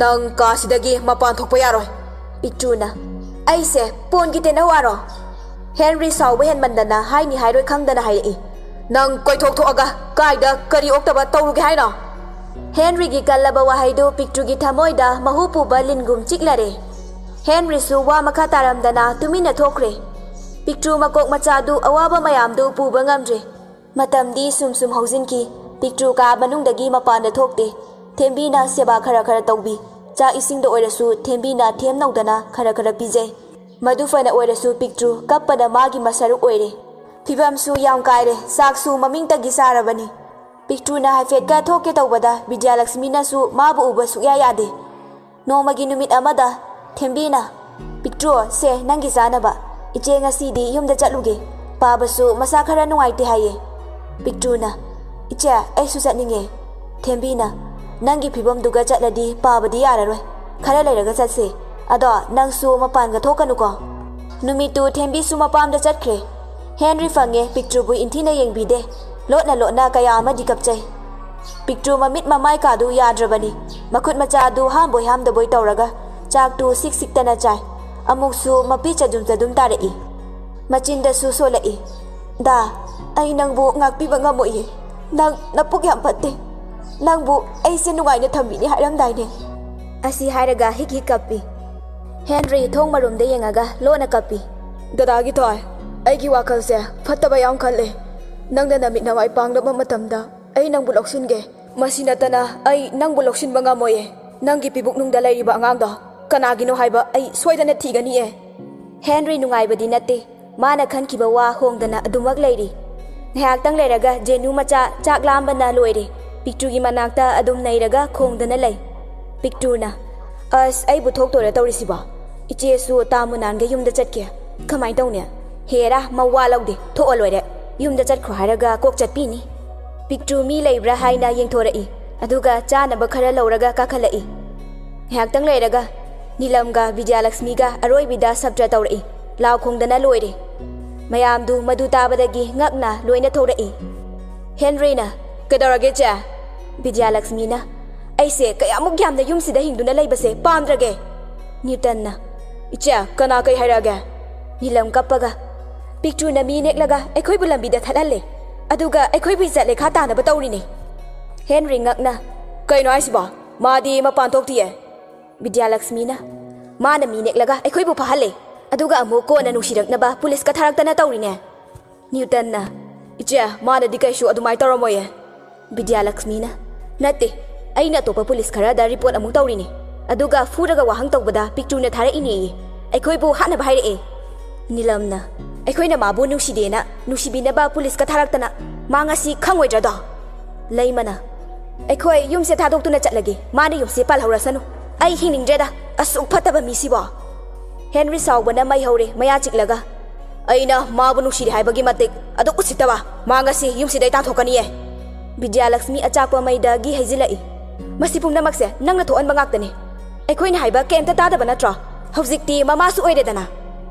"ꯅꯪ ꯀꯥꯁꯤꯗꯒꯤ ꯃꯄꯥꯟ ꯊꯣꯛꯄ ꯌꯥꯔꯣꯏ꯫" ꯄꯤꯛꯇ꯭ꯔꯨꯅ, "ꯑꯩꯁꯦ ꯄꯣꯟꯒꯤ ꯇꯦꯅꯋꯥꯔꯣ?" ꯍꯦꯟꯔꯤ ꯁꯥꯎꯕ ꯍꯦꯟꯃꯟꯗꯅ ꯍꯥꯏꯅꯤ ꯍꯥꯏꯔꯣꯏ ꯈꯪꯗꯅ ꯍꯥꯏꯔꯛꯏ꯫ "ꯅꯪ ꯀꯣꯏꯊꯣꯛ ꯊꯣꯛꯑꯒ ꯀꯥꯏꯗ ꯀꯔꯤ ꯑꯣꯛꯇꯕ ꯇꯧꯔꯨꯒꯦ ꯍꯥꯏꯅꯣ?" ꯍꯦꯟꯔꯤꯒꯤ ꯀꯜꯂꯕ ꯋꯥꯍꯩꯗꯨ ꯄꯤꯛꯇ꯭ꯔꯨꯒꯤ ꯊꯃꯣꯏꯗ ꯃꯍꯨ ꯄꯨꯕ ꯂꯤꯟꯒꯨꯝ ꯆꯤꯛꯂꯔꯦ꯫ ꯍꯦꯟꯔꯤꯁꯨ ꯋꯥ ꯃꯈꯥ ꯇꯥꯔꯝꯗꯅ ꯇꯨꯃꯤꯟꯅ ꯊꯣꯛꯈ꯭ꯔꯦ꯫ ꯄꯤꯛꯇ꯭ꯔꯨ ꯃꯀꯣꯛ ꯃꯆꯥꯗꯨ ꯑꯋꯥꯕ ꯃꯌꯥꯝꯗꯨ ꯄꯨꯕ ꯉꯝꯗ꯭ꯔꯦ꯫ ꯃꯇꯝꯗꯤ ꯁꯨꯝ ꯁꯨꯝ ꯍꯧꯖꯤꯟꯈꯤ꯫ ꯄꯤꯛꯇ꯭ꯔꯨ ꯀꯥ ꯃꯅꯨꯡꯗꯒꯤ ꯃꯄꯥꯟꯗ ꯊꯣꯛꯇꯦ꯫ ꯊꯦꯝꯕꯤꯅ ꯁꯦꯕꯥ ꯈꯔ ꯈꯔ ꯇꯧꯕꯤ꯫ ꯆꯥꯛ ꯏꯁꯤꯡꯗ ꯑꯣꯏꯔꯁꯨ ꯊꯦꯝꯕꯤꯅ ꯊꯦꯝ ꯅꯧꯗꯅ ꯈꯔ ꯈꯔ ꯄꯤꯖꯩ꯫ ꯃꯗꯨ ꯐꯅ ꯑꯣꯏꯔꯁꯨ ꯄꯤꯛꯇ꯭ꯔꯨ ꯀꯞꯄꯅ ꯃꯥꯒꯤ ꯃꯁꯔꯨꯛ ꯑꯣꯏꯔꯦ꯫ ꯐꯤꯕꯝꯁꯨ ꯌꯥꯝ ꯀꯥꯏꯔꯦ꯫ ꯆꯥꯛꯁꯨ ꯃꯃꯤꯡꯇꯒꯤ ꯆꯥꯔꯕꯅꯤ꯫ ꯄꯤꯛꯇ꯭ꯔꯨꯅ ꯍꯥꯏꯐꯦꯠꯀ ꯊꯣꯛꯀꯦ ꯇꯧꯕꯗ ꯕꯤꯗ꯭ꯌꯥꯂꯛꯁꯃꯤꯅꯁꯨ ꯃꯥꯕꯨ ꯎꯕ ꯁꯨꯛꯌꯥ ꯌꯥꯗꯦ꯫ ꯅꯣꯡꯃꯒꯤ ꯅꯨꯃꯤꯠ ꯑꯃꯗ ꯊꯦꯝꯕꯤꯅ, "ꯄꯤꯛꯇ꯭ꯔꯨ, ꯁꯦ, ꯅꯪꯒꯤ ꯆꯥꯅꯕ꯫ ꯏꯆꯦ ꯉꯁꯤꯗꯤ ꯌꯨꯝꯗ ꯆꯠꯂꯨꯒꯦ꯫ ꯄꯥꯕꯁꯨ ꯃꯁꯥ ꯈꯔ ꯅꯨꯡꯉꯥꯏꯇꯦ ꯍꯥꯏꯌꯦ꯫" ꯄꯤꯛꯇ꯭ꯔꯨꯅ, "ꯏꯆꯦ, ꯑꯩꯁꯨ ꯆꯠꯅꯤꯡꯉꯦ꯫" ꯊꯦꯝꯕꯤꯅ, "ꯅꯪꯒꯤ ꯐꯤꯕꯝꯗꯨꯒ ꯆꯠꯂꯗꯤ ꯄꯥꯕꯗꯤ ꯌꯥꯔꯔꯣꯏ꯫ ꯈꯔ ꯂꯩꯔꯒ ꯆꯠꯁꯦ꯫ ꯑꯗꯣ ꯅꯪꯁꯨ ꯃꯄꯥꯟꯒ ꯊꯣꯛꯀꯅꯨꯀꯣ꯫" ꯅꯨꯃꯤꯠꯇꯨ ꯊꯦꯝꯕꯤꯁꯨ ꯃꯄꯥꯝꯗ ꯆꯠꯈ꯭ꯔꯦ꯫ ꯍꯦꯟꯔꯤ ꯐꯪꯉꯦ, ꯄꯤꯛꯇ꯭ꯔꯨꯕꯨ ꯏꯟꯊꯤꯅ ꯌꯦꯡꯕꯤꯗꯦ꯫ ꯂꯣꯠꯅ ꯂꯣꯠꯅ ꯀꯌꯥ ꯑꯃꯗꯤ ꯀꯞꯆꯩ꯫ ꯄꯤꯛꯇ꯭ꯔꯨ ꯃꯃꯤꯠ ꯃꯃꯥꯏ ꯀꯥꯗꯨ ꯌꯥꯗ꯭ꯔꯕꯅꯤ꯫ ꯃꯈꯨꯠ ꯃꯆꯥ ꯑꯗꯨ ꯍꯥꯝꯕꯣꯏ ꯍꯥꯝꯗꯕꯣꯏ ꯇꯧꯔꯒ ꯆꯥꯛꯇꯨ ꯁꯤꯛ ꯁꯤꯛꯇꯅ ꯆꯥꯏ꯫ ꯑꯃꯨꯛꯁꯨ ꯃꯄꯤ ꯆꯗꯨꯝ ꯆꯗꯨꯝ ꯇꯥꯔꯛꯏ꯫ ꯃꯆꯤꯟꯗꯁꯨ ꯁꯣꯜꯂꯛꯏ꯫ "ꯗꯥ, ꯑꯩ ꯅꯪꯕꯨ ꯉꯥꯛꯄꯤꯕ ꯉꯝꯃꯣꯏꯌꯦ꯫ ꯅꯪ ꯅꯄꯨꯛ ꯌꯥꯝ ꯐꯠꯇꯦ꯫ ꯅꯪꯕꯨ ꯑꯩꯁꯦ ꯅꯨꯡꯉꯥꯏꯅ ꯊꯝꯕꯤꯅꯤ ꯍꯥꯏꯔꯝꯗꯥꯏꯅꯦ?" ꯑꯁꯤ ꯍꯥꯏꯔꯒ ꯍꯤꯛ ꯍꯤꯛ ꯀꯞꯄꯤ꯫ ꯍꯦꯟꯔꯤ ꯊꯣꯡ ꯃꯔꯨꯝꯗ ꯌꯦꯡꯉꯒ ꯂꯣꯟꯅ ꯀꯞꯄꯤ꯫ "ꯗꯗꯥꯒꯤ ꯊꯋꯥꯏ, ꯑꯩꯒꯤ ꯋꯥꯈꯜꯁꯦ ꯐꯠꯇꯕ ꯌꯥꯝ ꯈꯜꯂꯦ꯫ ꯅꯪꯅ ꯅꯃꯤꯠ ꯅꯃꯥꯏ ꯄꯥꯡꯂꯕ ꯃꯇꯝꯗ ꯑꯩ ꯅꯪꯕꯨ ꯂꯧꯁꯤꯟꯒꯦ꯫ ꯃꯁꯤ ꯅꯠꯇꯅ ꯑꯩ ꯅꯪꯕꯨ ꯂꯧꯁꯤꯟꯕ ꯉꯝꯃꯣꯏꯌꯦ꯫ ꯅꯪꯒꯤ ꯄꯤꯕꯨꯛꯅꯨꯡꯗ ꯂꯩꯔꯤꯕ ꯑꯉꯥꯡꯗꯣ ꯀꯅꯥꯒꯤꯅꯣ ꯍꯥꯏꯕ ꯑꯩ ꯁꯣꯏꯗꯅ ꯊꯤꯒꯅꯤꯌꯦ꯫" ꯍꯦꯟꯔꯤ ꯅꯨꯡꯉꯥꯏꯕꯗꯤ ꯅꯠꯇꯦ꯫ ꯃꯥꯅ ꯈꯟꯈꯤꯕ ꯋꯥ ꯍꯣꯡꯗꯅ ꯑꯗꯨꯃꯛ ꯂꯩꯔꯤ꯫ ꯉꯥꯏꯍꯥꯛꯇꯪ ꯂꯩꯔꯒ ꯖꯦꯅꯨ ꯃꯆꯥ ꯆꯥꯛ ꯂꯥꯝꯕꯅ ꯂꯣꯏꯔꯦ꯫ ꯄꯤꯛꯇ꯭ꯔꯨꯒꯤ ꯃꯅꯥꯛꯇ ꯑꯗꯨꯝ ꯅꯩꯔꯒ ꯈꯣꯡꯗꯅ ꯂꯩ꯫ ꯄꯤꯛꯇ꯭ꯔꯨꯅ, "ꯑꯁ, ꯑꯩꯕꯨ ꯊꯣꯛꯇꯣꯏꯔ ꯇꯧꯔꯤꯁꯤꯕꯣ? ꯏꯆꯦꯁꯨ ꯇꯥ ꯃꯨꯅꯥꯟꯒ ꯌꯨꯝꯗ ꯆꯠꯈꯤ꯫ ꯀꯃꯥꯏꯅ ꯇꯧꯅꯤ? ꯍꯦꯔꯥ, ꯃꯋꯥ ꯂꯧꯗꯦ, ꯊꯣꯛꯑ ꯂꯣꯏꯔꯦ꯫ ꯌꯨꯝꯗ ꯆꯠꯈ꯭ꯔꯣ ꯍꯥꯏꯔꯒ ꯀꯣꯛ ꯆꯠꯄꯤꯅꯤ꯫" ꯄꯤꯛꯇ꯭ꯔꯨ ꯃꯤ ꯂꯩꯕ꯭ꯔꯥ ꯍꯥꯏꯅ ꯌꯦꯡꯊꯣꯔꯛꯏ꯫ ꯑꯗꯨꯒ ꯆꯥꯅꯕ ꯈꯔ ꯂꯧꯔꯒ ꯀꯥꯈꯠꯂꯛꯏ꯫ ꯉꯥꯏꯍꯥꯛꯇꯪ ꯂꯩꯔꯒ ꯅꯤꯂꯝꯒ ꯕꯤꯗ꯭ꯌꯥꯂꯛꯁꯃꯤꯒ ꯑꯔꯣꯏꯕꯤꯗ ꯁꯞꯇ꯭ꯔ ꯇꯧꯔꯛꯏ꯫ ꯂꯥꯎ ꯈꯣꯡꯗꯅ ꯂꯣꯏꯔꯦ꯫ ꯃꯌꯥꯝꯗꯨ ꯃꯗꯨ ꯇꯥꯕꯗꯒꯤ ꯉꯛꯅ ꯂꯣꯏꯅ ꯊꯣꯔꯛꯏ꯫ ꯍꯦꯟꯔꯤꯅ, "ꯀꯩꯗꯧꯔꯒꯦ, ꯆꯦ?" ꯕꯤꯗ꯭ꯌꯥꯂꯛꯁꯃꯤꯅ, "ꯑꯩꯁꯦ ꯀꯌꯥꯃꯨꯛ ꯌꯥꯝꯅ ꯌꯨꯝꯁꯤꯗ ꯍꯤꯡꯗꯨꯅ ꯂꯩꯕꯁꯦ ꯄꯥꯝꯗ꯭ꯔꯒꯦ?" ꯅ꯭ꯌꯨꯇꯟꯅ, "ꯏꯆꯦ, ꯀꯅꯥ ꯀꯩ ꯍꯥꯏꯔꯛꯑꯒꯦ?" ꯅꯤꯂꯝ ꯀꯞꯄꯒ, "ꯄꯤꯛꯇ꯭ꯔꯨꯅ ꯃꯤ ꯅꯦꯛꯂꯒ ꯑꯩꯈꯣꯏꯕꯨ ꯂꯝꯕꯤꯗ ꯊꯠꯍꯜꯂꯦ, ꯑꯗꯨꯒ ꯑꯩꯈꯣꯏꯕꯨ ꯏꯖꯠ ꯂꯩꯈꯥ ꯇꯥꯅꯕ ꯇꯧꯔꯤꯅꯦ꯫" ꯍꯦꯟꯔꯤ ꯉꯛꯅ, "ꯀꯩꯅꯣ ꯍꯥꯏꯁꯤꯕꯣ? ꯃꯥꯗꯤ ꯃꯄꯥꯟ ꯊꯣꯛꯇꯤꯌꯦ꯫" ꯕꯤꯗ꯭ꯌꯥꯂꯛꯁꯃꯤꯅ, "ꯃꯥꯅ ꯃꯤ ꯅꯦꯛꯂꯒ ꯑꯩꯈꯣꯏꯕꯨ ꯐꯥꯍꯜꯂꯦ, ꯑꯗꯨꯒ ꯑꯃꯨꯛ ꯀꯣꯟꯅ ꯅꯨꯡꯁꯤꯔꯛꯅꯕ ꯄꯨꯂꯤꯁꯀ ꯊꯥꯔꯛꯇꯅ ꯇꯧꯔꯤꯅꯦ꯫" ꯅ꯭ꯌꯨꯇꯟꯅ, "ꯏꯆꯦ, ꯃꯥꯅꯗꯤ ꯀꯩꯁꯨ ꯑꯗꯨꯃꯥꯏꯅ ꯇꯧꯔꯝꯃꯣꯏꯌꯦ꯫" ꯕꯤꯗ꯭ꯌꯥꯂꯛꯁꯃꯤꯅ, "ꯅꯠꯇꯦ, ꯑꯩꯅ ꯑꯇꯣꯞꯄ ꯄꯨꯂꯤꯁ ꯈꯔꯗ ꯔꯤꯄꯣꯔꯠ ꯑꯃꯨꯛ ꯇꯧꯔꯤꯅꯦ, ꯑꯗꯨꯒ ꯐꯨꯔꯒ ꯋꯥꯍꯪ ꯇꯧꯕꯗ ꯄꯤꯛꯇ꯭ꯔꯨꯅ ꯊꯥꯔꯛꯏꯅꯦꯌꯦ, ꯑꯩꯈꯣꯏꯕꯨ ꯍꯥꯠꯅꯕ ꯍꯥꯏꯔꯛꯑꯦ꯫" ꯅꯤꯂꯝꯅ, "ꯑꯩꯈꯣꯏꯅ ꯃꯥꯕꯨ ꯅꯨꯡꯁꯤꯗꯦꯅ ꯅꯨꯡꯁꯤꯕꯤꯅꯕ ꯄꯨꯂꯤꯁꯀ ꯊꯥꯔꯛꯇꯅ ꯃꯥ ꯉꯁꯤ ꯈꯪꯉꯣꯏꯗ꯭ꯔꯗꯣ?" ꯂꯩꯃꯅ, "ꯑꯩꯈꯣꯏ ꯌꯨꯝꯁꯦ ꯊꯥꯗꯣꯛꯇꯨꯅ ꯆꯠꯂꯒꯦ, ꯃꯥꯅ ꯌꯨꯝꯁꯦ ꯄꯥꯜꯍꯧꯔꯁꯅꯨ, ꯑꯩ ꯍꯤꯡꯅꯤꯡꯗ꯭ꯔꯦꯗ, ꯑꯁꯨꯛ ꯐꯠꯇꯕ ꯃꯤꯁꯤꯕꯣ꯫" ꯍꯦꯟꯔꯤ ꯁꯥꯎꯕꯅ ꯃꯩ ꯍꯧꯔꯦ ꯃꯌꯥ ꯆꯤꯛꯂꯒ, "ꯑꯩꯅ ꯃꯥꯕꯨ ꯅꯨꯡꯁꯤꯗꯦ ꯍꯥꯏꯕꯒꯤ ꯃꯇꯤꯛ ꯑꯗꯨꯛ ꯎꯁꯤꯠꯇꯕ, ꯃꯥ ꯉꯁꯤ ꯌꯨꯝꯁꯤꯗꯩ ꯇꯥꯟꯊꯣꯛꯀꯅꯤꯌꯦ꯫" ꯕꯤꯗ꯭ꯌꯥꯂꯛꯁꯃꯤ ꯑꯆꯥꯛꯄ ꯃꯩꯗ ꯘꯤ ꯍꯩꯖꯤꯜꯂꯛꯏ꯫ "ꯃꯁꯤ ꯄꯨꯝꯅꯃꯛꯁꯦ ꯅꯪꯅ ꯊꯣꯛꯍꯟꯕ ꯉꯥꯛꯇꯅꯦ꯫ ꯑꯩꯈꯣꯏꯅ ꯍꯥꯏꯕ ꯀꯩꯝꯇ ꯇꯥꯗꯕ ꯅꯠꯇ꯭ꯔꯣ? ꯍꯧꯖꯤꯛꯇꯤ ꯃꯃꯥꯁꯨ ꯑꯣꯏꯔꯦꯗꯅ꯫"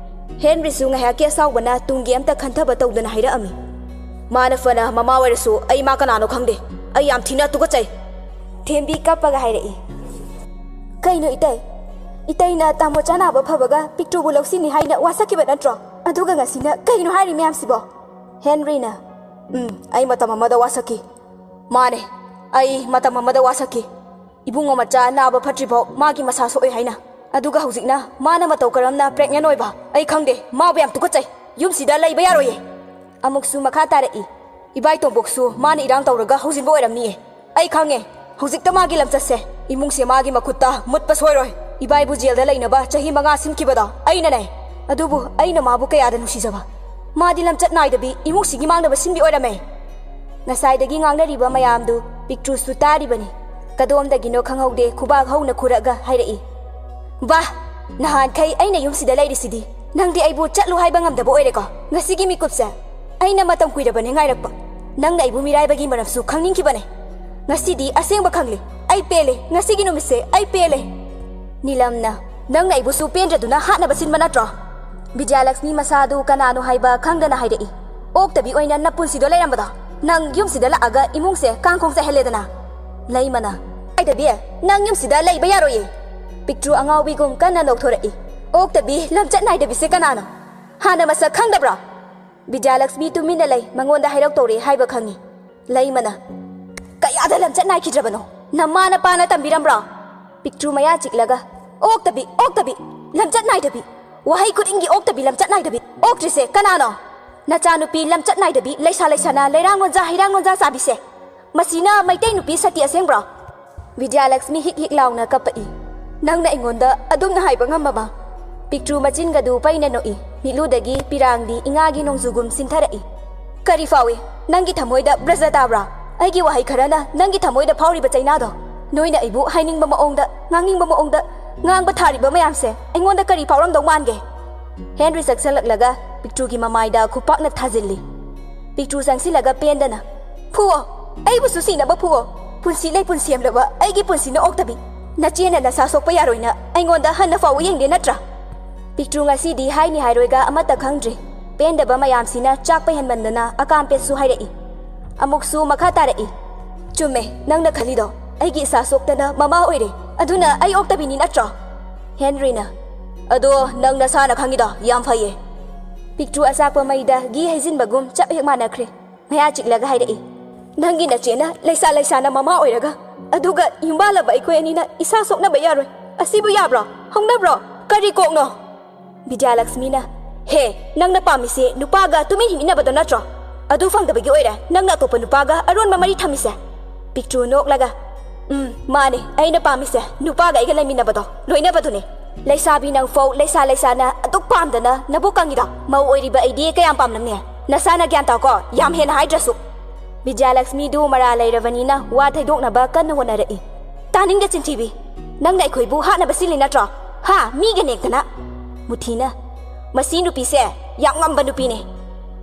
ꯍꯦꯟꯔꯤꯁꯨ ꯉꯥꯏꯍꯥꯛꯀꯤ ꯑꯁꯥꯎꯕꯅ ꯇꯨꯡꯒꯤ ꯑꯝꯇ ꯈꯟꯊꯕ ꯇꯧꯗꯅ ꯍꯥꯏꯔꯛꯑꯝꯃꯤ꯫ "ꯃꯥꯅ ꯐꯅ ꯃꯃꯥ ꯑꯣꯏꯔꯁꯨ ꯑꯩ ꯃꯥ ꯀꯅꯥꯅꯣ ꯈꯪꯗꯦ꯫ ꯑꯩ ꯌꯥꯝ ꯊꯤꯅ ꯇꯨꯀꯠꯆꯩ꯫" ꯊꯦꯝꯕꯤ ꯀꯞꯄꯒ ꯍꯥꯏꯔꯛꯏ꯫ "ꯀꯩꯅꯣ ꯏꯇꯩ? ꯏꯇꯩꯅ ꯇꯥꯃꯣ ꯆꯥꯅꯕ ꯐꯕꯒ ꯄꯤꯛꯇ꯭ꯔꯨꯕꯨ ꯂꯧꯁꯤꯟꯅꯤ ꯍꯥꯏꯅ ꯋꯥꯁꯛꯈꯤꯕ ꯅꯠꯇ꯭ꯔꯣ? ꯑꯗꯨꯒ ꯉꯁꯤꯅ ꯀꯩꯅꯣ ꯍꯥꯏꯔꯤ ꯃꯌꯥꯝꯁꯤꯕꯣ?" ꯍꯦꯟꯔꯤꯅ, "ꯎꯝ, ꯑꯩ ꯃꯇꯝ ꯑꯃꯗ ꯋꯥꯁꯛꯈꯤ꯫ ꯃꯥꯅꯦ, ꯑꯩ ꯃꯇꯝ ꯑꯃꯗ ꯋꯥꯁꯛꯈꯤ꯫ ꯏꯕꯨꯡꯉꯣ ꯃꯆꯥ ꯅꯥꯕ ꯐꯠꯇ꯭ꯔꯤꯐꯥꯎ ꯃꯥꯒꯤ ꯃꯁꯥ ꯁꯣꯛꯑꯣꯏ ꯍꯥꯏꯅ꯫ ꯑꯗꯨꯒ ꯍꯧꯖꯤꯛꯅ ꯃꯥꯅ ꯃꯇꯧ ꯀꯔꯝꯅ pregnant ꯑꯣꯏꯕ? ꯑꯩ ꯈꯪꯗꯦ꯫ ꯃꯥꯕꯨ ꯌꯥꯝ ꯇꯨꯀꯠꯆꯩ꯫ ꯌꯨꯝꯁꯤꯗ ꯂꯩꯕ ꯌꯥꯔꯣꯏꯌꯦ꯫" ꯑꯃꯨꯛꯁꯨ ꯃꯈꯥ ꯇꯥꯔꯛꯏ꯫ "ꯏꯕꯥꯏ ꯇꯣꯝꯕꯣꯛꯁꯨ ꯃꯥꯅ ꯏꯔꯥꯡ ꯇꯧꯔꯒ ꯍꯧꯖꯤꯟꯕ ꯑꯣꯏꯔꯝꯅꯤꯌꯦ꯫ ꯑꯩ ꯈꯪꯉꯦ꯫ ꯍꯧꯖꯤꯛꯇ ꯃꯥꯒꯤ ꯂꯝꯆꯠꯁꯦ, ꯏꯃꯨꯡꯁꯦ ꯃꯥꯒꯤ ꯃꯈꯨꯠꯇ ꯃꯨꯠꯄ ꯁꯣꯏꯔꯣꯏ꯫ ꯏꯕꯥꯏꯕꯨ ꯖꯦꯜꯗ ꯂꯩꯅꯕ ꯆꯍꯤ ꯃꯉꯥ ꯁꯤꯟꯈꯤꯕꯗꯣ ꯑꯩꯅꯅꯦ꯫ ꯑꯗꯨꯕꯨ ꯑꯩꯅ ꯃꯥꯕꯨ ꯀꯌꯥꯗ ꯅꯨꯡꯁꯤꯖꯕ꯫ ꯃꯥꯗꯤ ꯂꯝꯆꯠ ꯅꯥꯏꯗꯕꯤ ꯏꯃꯨꯡꯁꯤꯒꯤ ꯃꯥꯡꯅꯕ ꯁꯤꯟꯕꯤ ꯑꯣꯏꯔꯝꯃꯦ꯫ ꯉꯁꯥꯏꯗꯒꯤ ꯉꯥꯡꯅꯔꯤꯕ ꯃꯌꯥꯝꯗꯨ ꯄꯤꯛꯇ꯭ꯔꯨꯁꯨ ꯇꯥꯔꯤꯕꯅꯤ꯫ ꯀꯗꯣꯝꯗꯒꯤꯅꯣ ꯈꯪꯍꯧꯗꯦ ꯈꯨꯕꯥꯛ ꯍꯧꯅ ꯈꯨꯔꯛꯑꯒ ꯍꯥꯏꯔꯛꯏ, "ꯕꯥ, ꯅꯍꯥꯟꯈꯩ ꯑꯩꯅ ꯌꯨꯝꯁꯤꯗ ꯂꯩꯔꯤꯁꯤꯗꯤ ꯅꯪꯗꯤ ꯑꯩꯕꯨ ꯆꯠꯂꯨ ꯍꯥꯏꯕ ꯉꯝꯗꯕ ꯑꯣꯏꯔꯦꯀꯣ? ꯉꯁꯤꯒꯤ ꯃꯤꯀꯨꯞꯁꯦ ꯑꯩꯅ ꯃꯇꯝ ꯀꯨꯏꯔꯕꯅꯦ ꯉꯥꯏꯔꯛꯄ꯫ ꯅꯪꯅ ꯑꯩꯕꯨ ꯃꯤꯔꯥꯏꯕꯒꯤ ꯃꯔꯝꯁꯨ ꯈꯪꯅꯤꯡꯈꯤꯕꯅꯦ꯫ ꯉꯁꯤꯗꯤ ꯑꯁꯦꯡꯕ ꯈꯪꯂꯦ꯫ ꯑꯩ ꯄꯦꯜꯂꯦ꯫ ꯉꯁꯤꯒꯤ ꯅꯨꯃꯤꯠꯁꯦ ꯑꯩ ꯄꯦꯜꯂꯦ꯫" ꯅꯤꯂꯝꯅ, "ꯅꯪꯅ ꯑꯩꯕꯨꯁꯨ ꯄꯦꯟꯗ꯭ꯔꯗꯨꯅ ꯍꯥꯠꯅꯕ ꯁꯤꯟꯕ ꯅꯠꯇ꯭ꯔꯣ? ꯕꯤꯗ꯭ꯌꯥꯂꯛꯁꯃꯤ ꯃꯁꯥꯗꯨ ꯀꯅꯥꯅꯣ ꯍꯥꯏꯕ ꯈꯪꯗꯅ ꯍꯥꯏꯔꯛꯏ꯫ ꯑꯣꯛꯇꯕꯤ ꯑꯣꯏꯅ ꯅꯄꯨꯟꯁꯤꯗꯣ ꯂꯩꯔꯝꯕꯗꯣ꯫ ꯅꯪ ꯌꯨꯝꯁꯤꯗ ꯂꯥꯛꯑꯒ ꯏꯃꯨꯡꯁꯦ ꯀꯥꯡ ꯈꯣꯡ ꯆꯥꯏꯍꯜꯂꯦꯗꯅ꯫" ꯂꯩꯃꯅ, "ꯅꯥꯏꯗꯕꯤ, ꯅꯪ ꯌꯨꯝꯁꯤꯗ ꯂꯩꯕ ꯌꯥꯔꯣꯏꯌꯦ꯫" ꯄꯤꯛꯇ꯭ꯔꯨ ꯑꯉꯥꯎꯕꯤꯒꯨꯝ ꯀꯟꯅ ꯅꯣꯛꯊꯣꯔꯛꯏ꯫ "ꯑꯣꯛꯇꯕꯤ, ꯂꯝꯆꯠ ꯅꯥꯏꯗꯕꯤꯁꯦ ꯀꯅꯥꯅꯣ? ꯍꯥꯟꯅ ꯃꯁꯛ ꯈꯪꯗꯕ꯭ꯔꯣ?" ꯕꯤꯗ꯭ꯌꯥꯂꯛꯁꯃꯤ ꯇꯨꯃꯤꯟꯅ ꯂꯩ, ꯃꯉꯣꯟꯗ ꯍꯥꯏꯔꯛꯇꯧꯔꯦ ꯍꯥꯏꯕ ꯈꯪꯉꯤ꯫ ꯂꯩꯃꯅ, "ꯀꯌꯥꯗ ꯂꯝꯆꯠ ꯅꯥꯏꯈꯤꯗ꯭ꯔꯕꯅꯣ? ꯅꯃꯥ ꯅꯄꯥꯅ ꯇꯝꯕꯤꯔꯝꯕ꯭ꯔꯣ?" ꯄꯤꯛꯇ꯭ꯔꯨ ꯃꯌꯥ ꯆꯤꯛꯂꯒ, "ꯑꯣꯛꯇꯕꯤ, ꯑꯣꯛꯇꯕꯤ, ꯂꯝꯆꯠ ꯅꯥꯏꯗꯕꯤ, ꯋꯥꯍꯩ ꯈꯨꯗꯤꯡꯒꯤ ꯑꯣꯛꯇꯕꯤ, ꯂꯝꯆꯠ ꯅꯥꯏꯗꯕꯤ, ꯑꯣꯛꯇ꯭ꯔꯤꯁꯦ ꯀꯅꯥꯅꯣ? ꯅꯆꯥꯅꯨꯄꯤ ꯂꯝꯆꯠ ꯅꯥꯏꯗꯕꯤ, ꯂꯩꯁꯥ ꯂꯩꯁꯥꯅ ꯂꯩꯔꯥꯡ ꯂꯣꯟꯖꯥ ꯍꯩꯔꯥꯡ ꯂꯣꯟꯖꯥ ꯆꯥꯕꯤꯁꯦ꯫ ꯃꯁꯤꯅ ꯃꯩꯇꯩ ꯅꯨꯄꯤ ꯁꯇꯤ ꯑꯁꯦꯡꯕ꯭ꯔꯣ?" ꯕꯤꯗ꯭ꯌꯥꯂꯛꯁꯃꯤ ꯍꯤꯛ ꯍꯤꯛ ꯂꯥꯎꯅ ꯀꯞꯄꯛꯏ꯫ "ꯅꯪꯅ ꯑꯩꯉꯣꯟꯗ ꯑꯗꯨꯝꯅ ꯍꯥꯏꯕ ꯉꯝꯃꯕ?" ꯄꯤꯛꯇ꯭ꯔꯨ ꯃꯆꯤꯟꯒꯗꯨ ꯄꯩꯅ ꯅꯣꯛꯏ꯫ ꯃꯤꯠꯂꯨꯗꯒꯤ ꯄꯤꯔꯥꯡꯗꯤ ꯏꯉꯥꯒꯤ ꯅꯣꯡꯖꯨꯒꯨꯝ ꯁꯤꯟꯊꯔꯛꯏ꯫ "ꯀꯔꯤ ꯐꯥꯎꯏ? ꯅꯪꯒꯤ ꯊꯃꯣꯏꯗ ꯕ꯭ꯔꯖ ꯇꯥꯕ꯭ꯔꯥ? ꯑꯩꯒꯤ ꯋꯥꯍꯩ ꯈꯔꯅ ꯅꯪꯒꯤ ꯊꯃꯣꯏꯗ ꯐꯥꯎꯔꯤꯕ ꯆꯩꯅꯥꯗꯣ? ꯅꯣꯏꯅ ꯑꯩꯕꯨ ꯍꯥꯏꯅꯤꯡꯕ ꯃꯑꯣꯡꯗ, ꯉꯥꯡꯅꯤꯡꯕ ꯃꯑꯣꯡꯗ ꯉꯥꯡꯕ ꯊꯥꯔꯤꯕ ꯃꯌꯥꯝꯁꯦ ꯑꯩꯉꯣꯟꯗ ꯀꯔꯤ ꯐꯥꯎꯔꯝꯗꯧ ꯃꯥꯟꯒꯦ?" ꯍꯦꯟꯔꯤ ꯆꯪꯁꯜꯂꯛꯂꯒ ꯄꯤꯛꯇ꯭ꯔꯨꯒꯤ ꯃꯃꯥꯏꯗ ꯈꯨꯄꯥꯛꯅ ꯊꯥꯖꯤꯜꯂꯤ꯫ ꯄꯤꯛꯇ꯭ꯔꯨ ꯆꯪꯁꯤꯜꯂꯒ ꯄꯦꯟꯗꯅ, "ꯐꯨꯑꯣ, ꯑꯩꯕꯨꯁꯨ ꯁꯤꯅꯕ ꯐꯨꯑꯣ꯫ ꯄꯨꯟꯁꯤ ꯂꯩꯄꯨꯟ ꯁꯦꯝꯂꯕ ꯑꯩꯒꯤ ꯄꯨꯟꯁꯤꯅ ꯑꯣꯛꯇꯕꯤ꯫ ꯅꯆꯦꯅ ꯅꯁꯥ ꯁꯣꯛꯄ ꯌꯥꯔꯣꯏꯅ ꯑꯩꯉꯣꯟꯗ ꯍꯟꯅ ꯐꯥꯎꯕ ꯌꯦꯡꯗꯦ ꯅꯠꯇ꯭ꯔꯥ?" ꯄꯤꯛꯇ꯭ꯔꯨ ꯉꯁꯤꯗꯤ ꯍꯥꯏꯅꯤ ꯍꯥꯏꯔꯣꯏꯒ ꯑꯃꯠꯇ ꯈꯪꯗ꯭ꯔꯦ꯫ ꯄꯦꯟꯗꯕ ꯃꯌꯥꯝꯁꯤꯅ ꯆꯥꯛꯄ ꯍꯦꯟꯃꯟꯗꯅ ꯑꯀꯥꯝꯄꯦꯠꯁꯨ ꯍꯥꯏꯔꯛꯏ꯫ ꯑꯃꯨꯛꯁꯨ ꯃꯈꯥ ꯇꯥꯔꯛꯏ, "ꯆꯨꯝꯃꯦ, ꯅꯪꯅ ꯈꯜꯂꯤꯗꯣ꯫ ꯑꯩꯒꯤ ꯏꯆꯥ ꯁꯣꯛꯇꯅ ꯃꯃꯥ ꯑꯣꯏꯔꯦ꯫ ꯑꯗꯨꯅ ꯑꯩ ꯑꯣꯛꯇꯕꯤꯅꯤ ꯅꯠꯇ꯭ꯔꯣ?" ꯍꯦꯟꯔꯤꯅ, "ꯑꯗꯣ ꯅꯪ ꯅꯁꯥꯅ ꯈꯪꯉꯤꯗꯣ ꯌꯥꯝ ꯐꯩꯌꯦ꯫" ꯄꯤꯛꯇ꯭ꯔꯨ ꯑꯆꯥꯛꯄ ꯃꯩꯗ ꯘꯤ ꯍꯩꯖꯤꯟꯕꯒꯨꯝ ꯆꯞ ꯍꯦꯛ ꯃꯥꯟꯅꯈ꯭ꯔꯦ꯫ ꯃꯌꯥ ꯆꯤꯛꯂꯒ ꯍꯥꯏꯔꯛꯏ, "ꯅꯪꯒꯤ ꯅꯆꯦꯅ ꯂꯩꯁꯥ ꯂꯩꯁꯥꯅ ꯃꯃꯥ ꯑꯣꯏꯔꯒ, ꯑꯗꯨꯒ ꯌꯨꯝꯕꯥꯜꯂꯕ ꯑꯩꯈꯣꯏ ꯑꯅꯤꯅ ꯏꯁꯥ ꯁꯣꯛꯅꯕ ꯌꯥꯔꯣꯏ꯫ ꯑꯁꯤꯕꯨ ꯌꯥꯕ꯭ꯔꯣ? ꯍꯧꯅꯕ꯭ꯔꯣ? ꯀꯔꯤ ꯀꯣꯛꯅꯣ?" ꯕꯤꯗ꯭ꯌꯥꯂꯛꯁꯃꯤꯅ, "ꯍꯦ, ꯅꯪꯅ ꯄꯥꯝꯃꯤꯁꯦ ꯅꯨꯄꯥꯒ ꯇꯨꯃꯤꯟ ꯍꯤꯞꯃꯤꯟꯅꯕꯗꯣ ꯅꯠꯇ꯭ꯔꯣ? ꯑꯗꯨ ꯐꯪꯗꯕꯒꯤ ꯑꯣꯏꯔꯦ ꯅꯪꯅ ꯑꯇꯣꯞꯄ ꯅꯨꯄꯥꯒ ꯑꯔꯣꯟꯕ ꯃꯔꯤ ꯊꯝꯃꯤꯁꯦ?" ꯄꯤꯛꯇ꯭ꯔꯨ ꯅꯣꯛꯂꯒ, "ꯎꯝ, ꯃꯥꯅꯦ, ꯑꯩꯅ ꯄꯥꯝꯃꯤꯁꯦ ꯅꯨꯄꯥꯒ ꯑꯩꯒ ꯂꯩꯃꯤꯟꯅꯕꯗꯣ, ꯂꯣꯏꯅꯕꯗꯨꯅꯦ꯫ "ꯂꯩꯁꯥꯕꯤ ꯅꯪꯐꯧ ꯂꯩꯁꯥ ꯂꯩꯁꯥꯅ ꯑꯗꯨꯛ ꯄꯥꯝꯗꯅ ꯅꯕꯨꯛ ꯀꯪꯉꯤꯗꯣ? ꯃꯧ ꯑꯣꯏꯔꯤꯕ ꯑꯩꯗꯤ ꯀꯌꯥꯝ ꯄꯥꯝꯂꯝꯅꯤ? ꯅꯁꯥꯅ ꯒ꯭ꯌꯥꯟ ꯇꯥꯎꯀꯣ, ꯌꯥꯝ ꯍꯦꯟꯅ ꯍꯥꯏꯗ꯭ꯔꯁꯨ꯫" ꯕꯤꯖꯌꯂꯛꯁꯃꯤꯗꯨ ꯃꯔꯥ ꯂꯩꯔꯕꯅꯤꯅ ꯋꯥ ꯊꯩꯗꯣꯛꯅꯕ ꯀꯟꯅ ꯍꯣꯠꯅꯔꯛꯏ꯫ "ꯇꯥꯅꯤꯡꯗꯦ ꯆꯤꯟꯊꯤꯕꯤ꯫ ꯅꯪꯅ ꯑꯩꯈꯣꯏꯕꯨ ꯍꯥꯠꯅꯕ ꯁꯤꯜꯂꯤ ꯅꯠꯇ꯭ꯔꯣ? ꯍꯥ? ꯃꯤꯒ ꯅꯦꯛꯇꯅ?" ꯃꯨꯊꯤꯅ, "ꯃꯁꯤ ꯅꯨꯄꯤꯁꯦ ꯌꯥꯝ ꯉꯝꯕ ꯅꯨꯄꯤꯅꯦ꯫"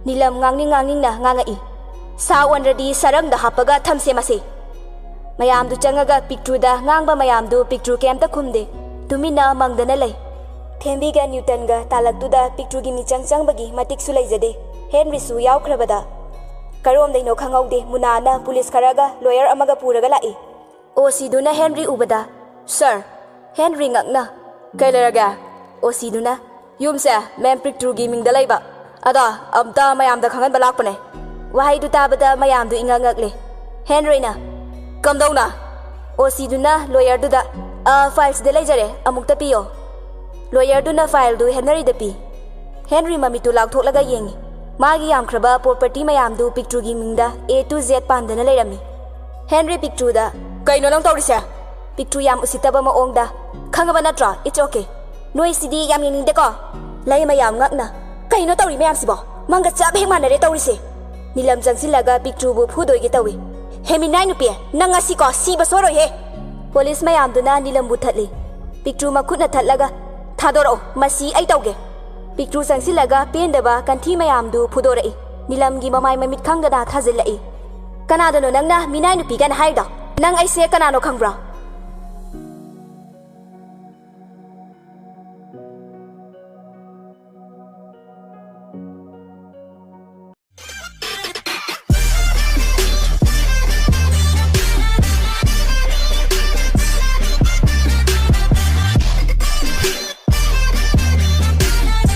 ꯅꯤꯂꯝ ꯉꯥꯡꯅꯤꯡ ꯉꯥꯡꯅꯤꯡꯅ ꯉꯥꯡꯉꯛꯏ꯫ "ꯁꯥ ꯑꯣꯟꯔꯗꯤ ꯁꯔꯪꯗ ꯍꯥꯞꯄꯒ ꯊꯝꯁꯦ ꯃꯁꯤ꯫" ꯃꯌꯥꯝꯗꯨ ꯆꯪꯉꯒ ꯄꯤꯛꯇ꯭ꯔꯨꯗ ꯉꯥꯡꯕ ꯃꯌꯥꯝꯗꯨ ꯄꯤꯛꯇ꯭ꯔꯨ ꯀꯩꯝꯇ ꯈꯨꯝꯗꯦ꯫ ꯇꯨꯃꯤꯟꯅ ꯃꯪꯗꯅ ꯂꯩ꯫ ꯊꯦꯝꯕꯤꯒ ꯅ꯭ꯌꯨꯇꯟꯒ ꯇꯥꯂꯛꯇꯨꯗ ꯄꯤꯛꯇ꯭ꯔꯨꯒꯤ ꯃꯤꯆꯪ ꯆꯪꯕꯒꯤ ꯃꯇꯤꯛꯁꯨ ꯂꯩꯖꯗꯦ꯫ ꯍꯦꯟꯔꯤꯁꯨ ꯌꯥꯎꯈ꯭ꯔꯕꯗ꯫ ꯀꯔꯣꯝꯗꯩꯅꯣ ꯈꯪꯍꯧꯗꯦ, ꯃꯨꯅꯥꯅ ꯄꯨꯂꯤꯁ ꯈꯔꯒ ꯂꯣꯌꯔ ꯑꯃꯒ ꯄꯨꯔꯒ ꯂꯥꯛꯏ꯫ ꯑꯣ ꯁꯤꯗꯨꯅ ꯍꯦꯟꯔꯤ ꯎꯕꯗ, "ꯁꯔ!" ꯍꯦꯟꯔꯤ ꯉꯛꯅ, "ꯀꯩ ꯂꯩꯔꯒꯦ?" ꯑꯣ ꯁꯤꯗꯨꯅ, "ꯌꯨꯝꯁꯦ ꯃꯦꯝ ꯄꯤꯛꯇ꯭ꯔꯨꯒꯤ ꯃꯤꯡꯗ ꯂꯩꯕ꯫ ꯑꯗꯣ ꯑꯝꯇ ꯃꯌꯥꯝꯗ ꯈꯪꯍꯟꯕ ꯂꯥꯛꯄꯅꯦ꯫" ꯋꯥꯍꯩꯗꯨ ꯇꯥꯕꯗ ꯃꯌꯥꯝꯗꯨ ꯏꯉꯛ ꯉꯛꯂꯦ꯫ ꯍꯦꯟꯔꯤꯅ, "ꯀꯝꯗꯧꯅ?" ꯑꯣ ꯁꯤꯗꯨꯅ ꯂꯣꯌꯔꯗꯨꯗ, "ꯑ, ꯐꯥꯏꯜꯁꯤꯗ ꯂꯩꯖꯔꯦ, ꯑꯃꯨꯛꯇ ꯄꯤꯌꯣ꯫" ꯂꯣꯌꯔꯗꯨꯅ ꯐꯥꯏꯜꯗꯨ ꯍꯦꯟꯔꯤꯗ ꯄꯤ꯫ ꯍꯦꯟꯔꯤ ꯃꯃꯤꯠꯇꯨ ꯂꯥꯎꯊꯣꯛꯂꯒ ꯌꯦꯡꯉꯤ꯫ ꯃꯥꯒꯤ ꯌꯥꯝꯈ꯭ꯔꯕ ꯄ꯭ꯔꯣꯄꯔꯇꯤ ꯃꯌꯥꯝꯗꯨ ꯄꯤꯛꯇ꯭ꯔꯨꯒꯤ ꯃꯤꯡꯗ A to Z ꯄꯥꯟꯗꯅ ꯂꯩꯔꯝꯃꯤ꯫ ꯍꯦꯟꯔꯤ ꯄꯤꯛꯇ꯭ꯔꯨꯗ, "ꯀꯩꯅꯣ ꯅꯪ ꯇꯧꯔꯤꯁꯦ?" ꯄꯤꯛꯇ꯭ꯔꯨ ꯌꯥꯝ ꯎꯁꯤꯠꯇꯕ ꯃꯑꯣꯡꯗ, "ꯈꯪꯉꯕ ꯅꯠꯇ꯭ꯔꯣ? It's okay꯫ ꯅꯣꯏ ꯁꯤꯗꯤ ꯌꯥꯝ ꯌꯦꯡꯅꯤꯡꯗꯦꯀꯣ?" ꯂꯩ ꯃꯌꯥꯝ ꯉꯛꯅ, "ꯀꯩꯅꯣ ꯇꯧꯔꯤ ꯃꯌꯥꯝꯁꯤꯕꯣ? ꯃꯪꯒ ꯆꯞ ꯍꯦꯛ ꯃꯥꯟꯅꯔꯦ ꯇꯧꯔꯤꯁꯦ꯫" ꯅꯤꯂꯝ ꯆꯪꯁꯤꯜꯂꯒ ꯄꯤꯛꯇ꯭ꯔꯨꯕꯨ ꯐꯨꯗꯣꯏꯒꯦ ꯇꯧꯏ꯫ "ꯍꯦ ꯃꯤꯅꯥꯏ ꯅꯨꯄꯤ, ꯅꯪ ꯉꯁꯤꯀꯣ ꯁꯤꯕ ꯁꯣꯏꯔꯣꯏꯍꯦ!" ꯄꯨꯂꯤꯁ ꯃꯌꯥꯝꯗꯨꯅ ꯅꯤꯂꯝꯕꯨ ꯊꯠꯂꯤ꯫ ꯄꯤꯛꯇ꯭ꯔꯨ ꯃꯈꯨꯠꯅ ꯊꯠꯂꯒ, "ꯊꯥꯗꯣꯔꯛꯑꯣ, ꯃꯁꯤ ꯑꯩ ꯇꯧꯒꯦ꯫" ꯄꯤꯛꯇ꯭ꯔꯨ ꯆꯪꯁꯤꯜꯂꯒ ꯄꯦꯟꯗꯕ ꯀꯟꯊꯤ ꯃꯌꯥꯝꯗꯨ ꯐꯨꯗꯣꯔꯛꯏ꯫ ꯅꯤꯂꯝꯒꯤ ꯃꯃꯥꯏ ꯃꯃꯤꯠ ꯈꯪꯗꯅ ꯊꯥꯖꯤꯜꯂꯛꯏ꯫ "ꯀꯅꯥꯗꯅꯣ ꯅꯪꯅ ꯃꯤꯅꯥꯏ ꯅꯨꯄꯤꯒꯅ ꯍꯥꯏꯔꯤꯗꯣ? ꯅꯪ ꯑꯩꯁꯦ ꯀꯅꯥꯅꯣ ꯈꯪꯕ꯭ꯔꯣ?"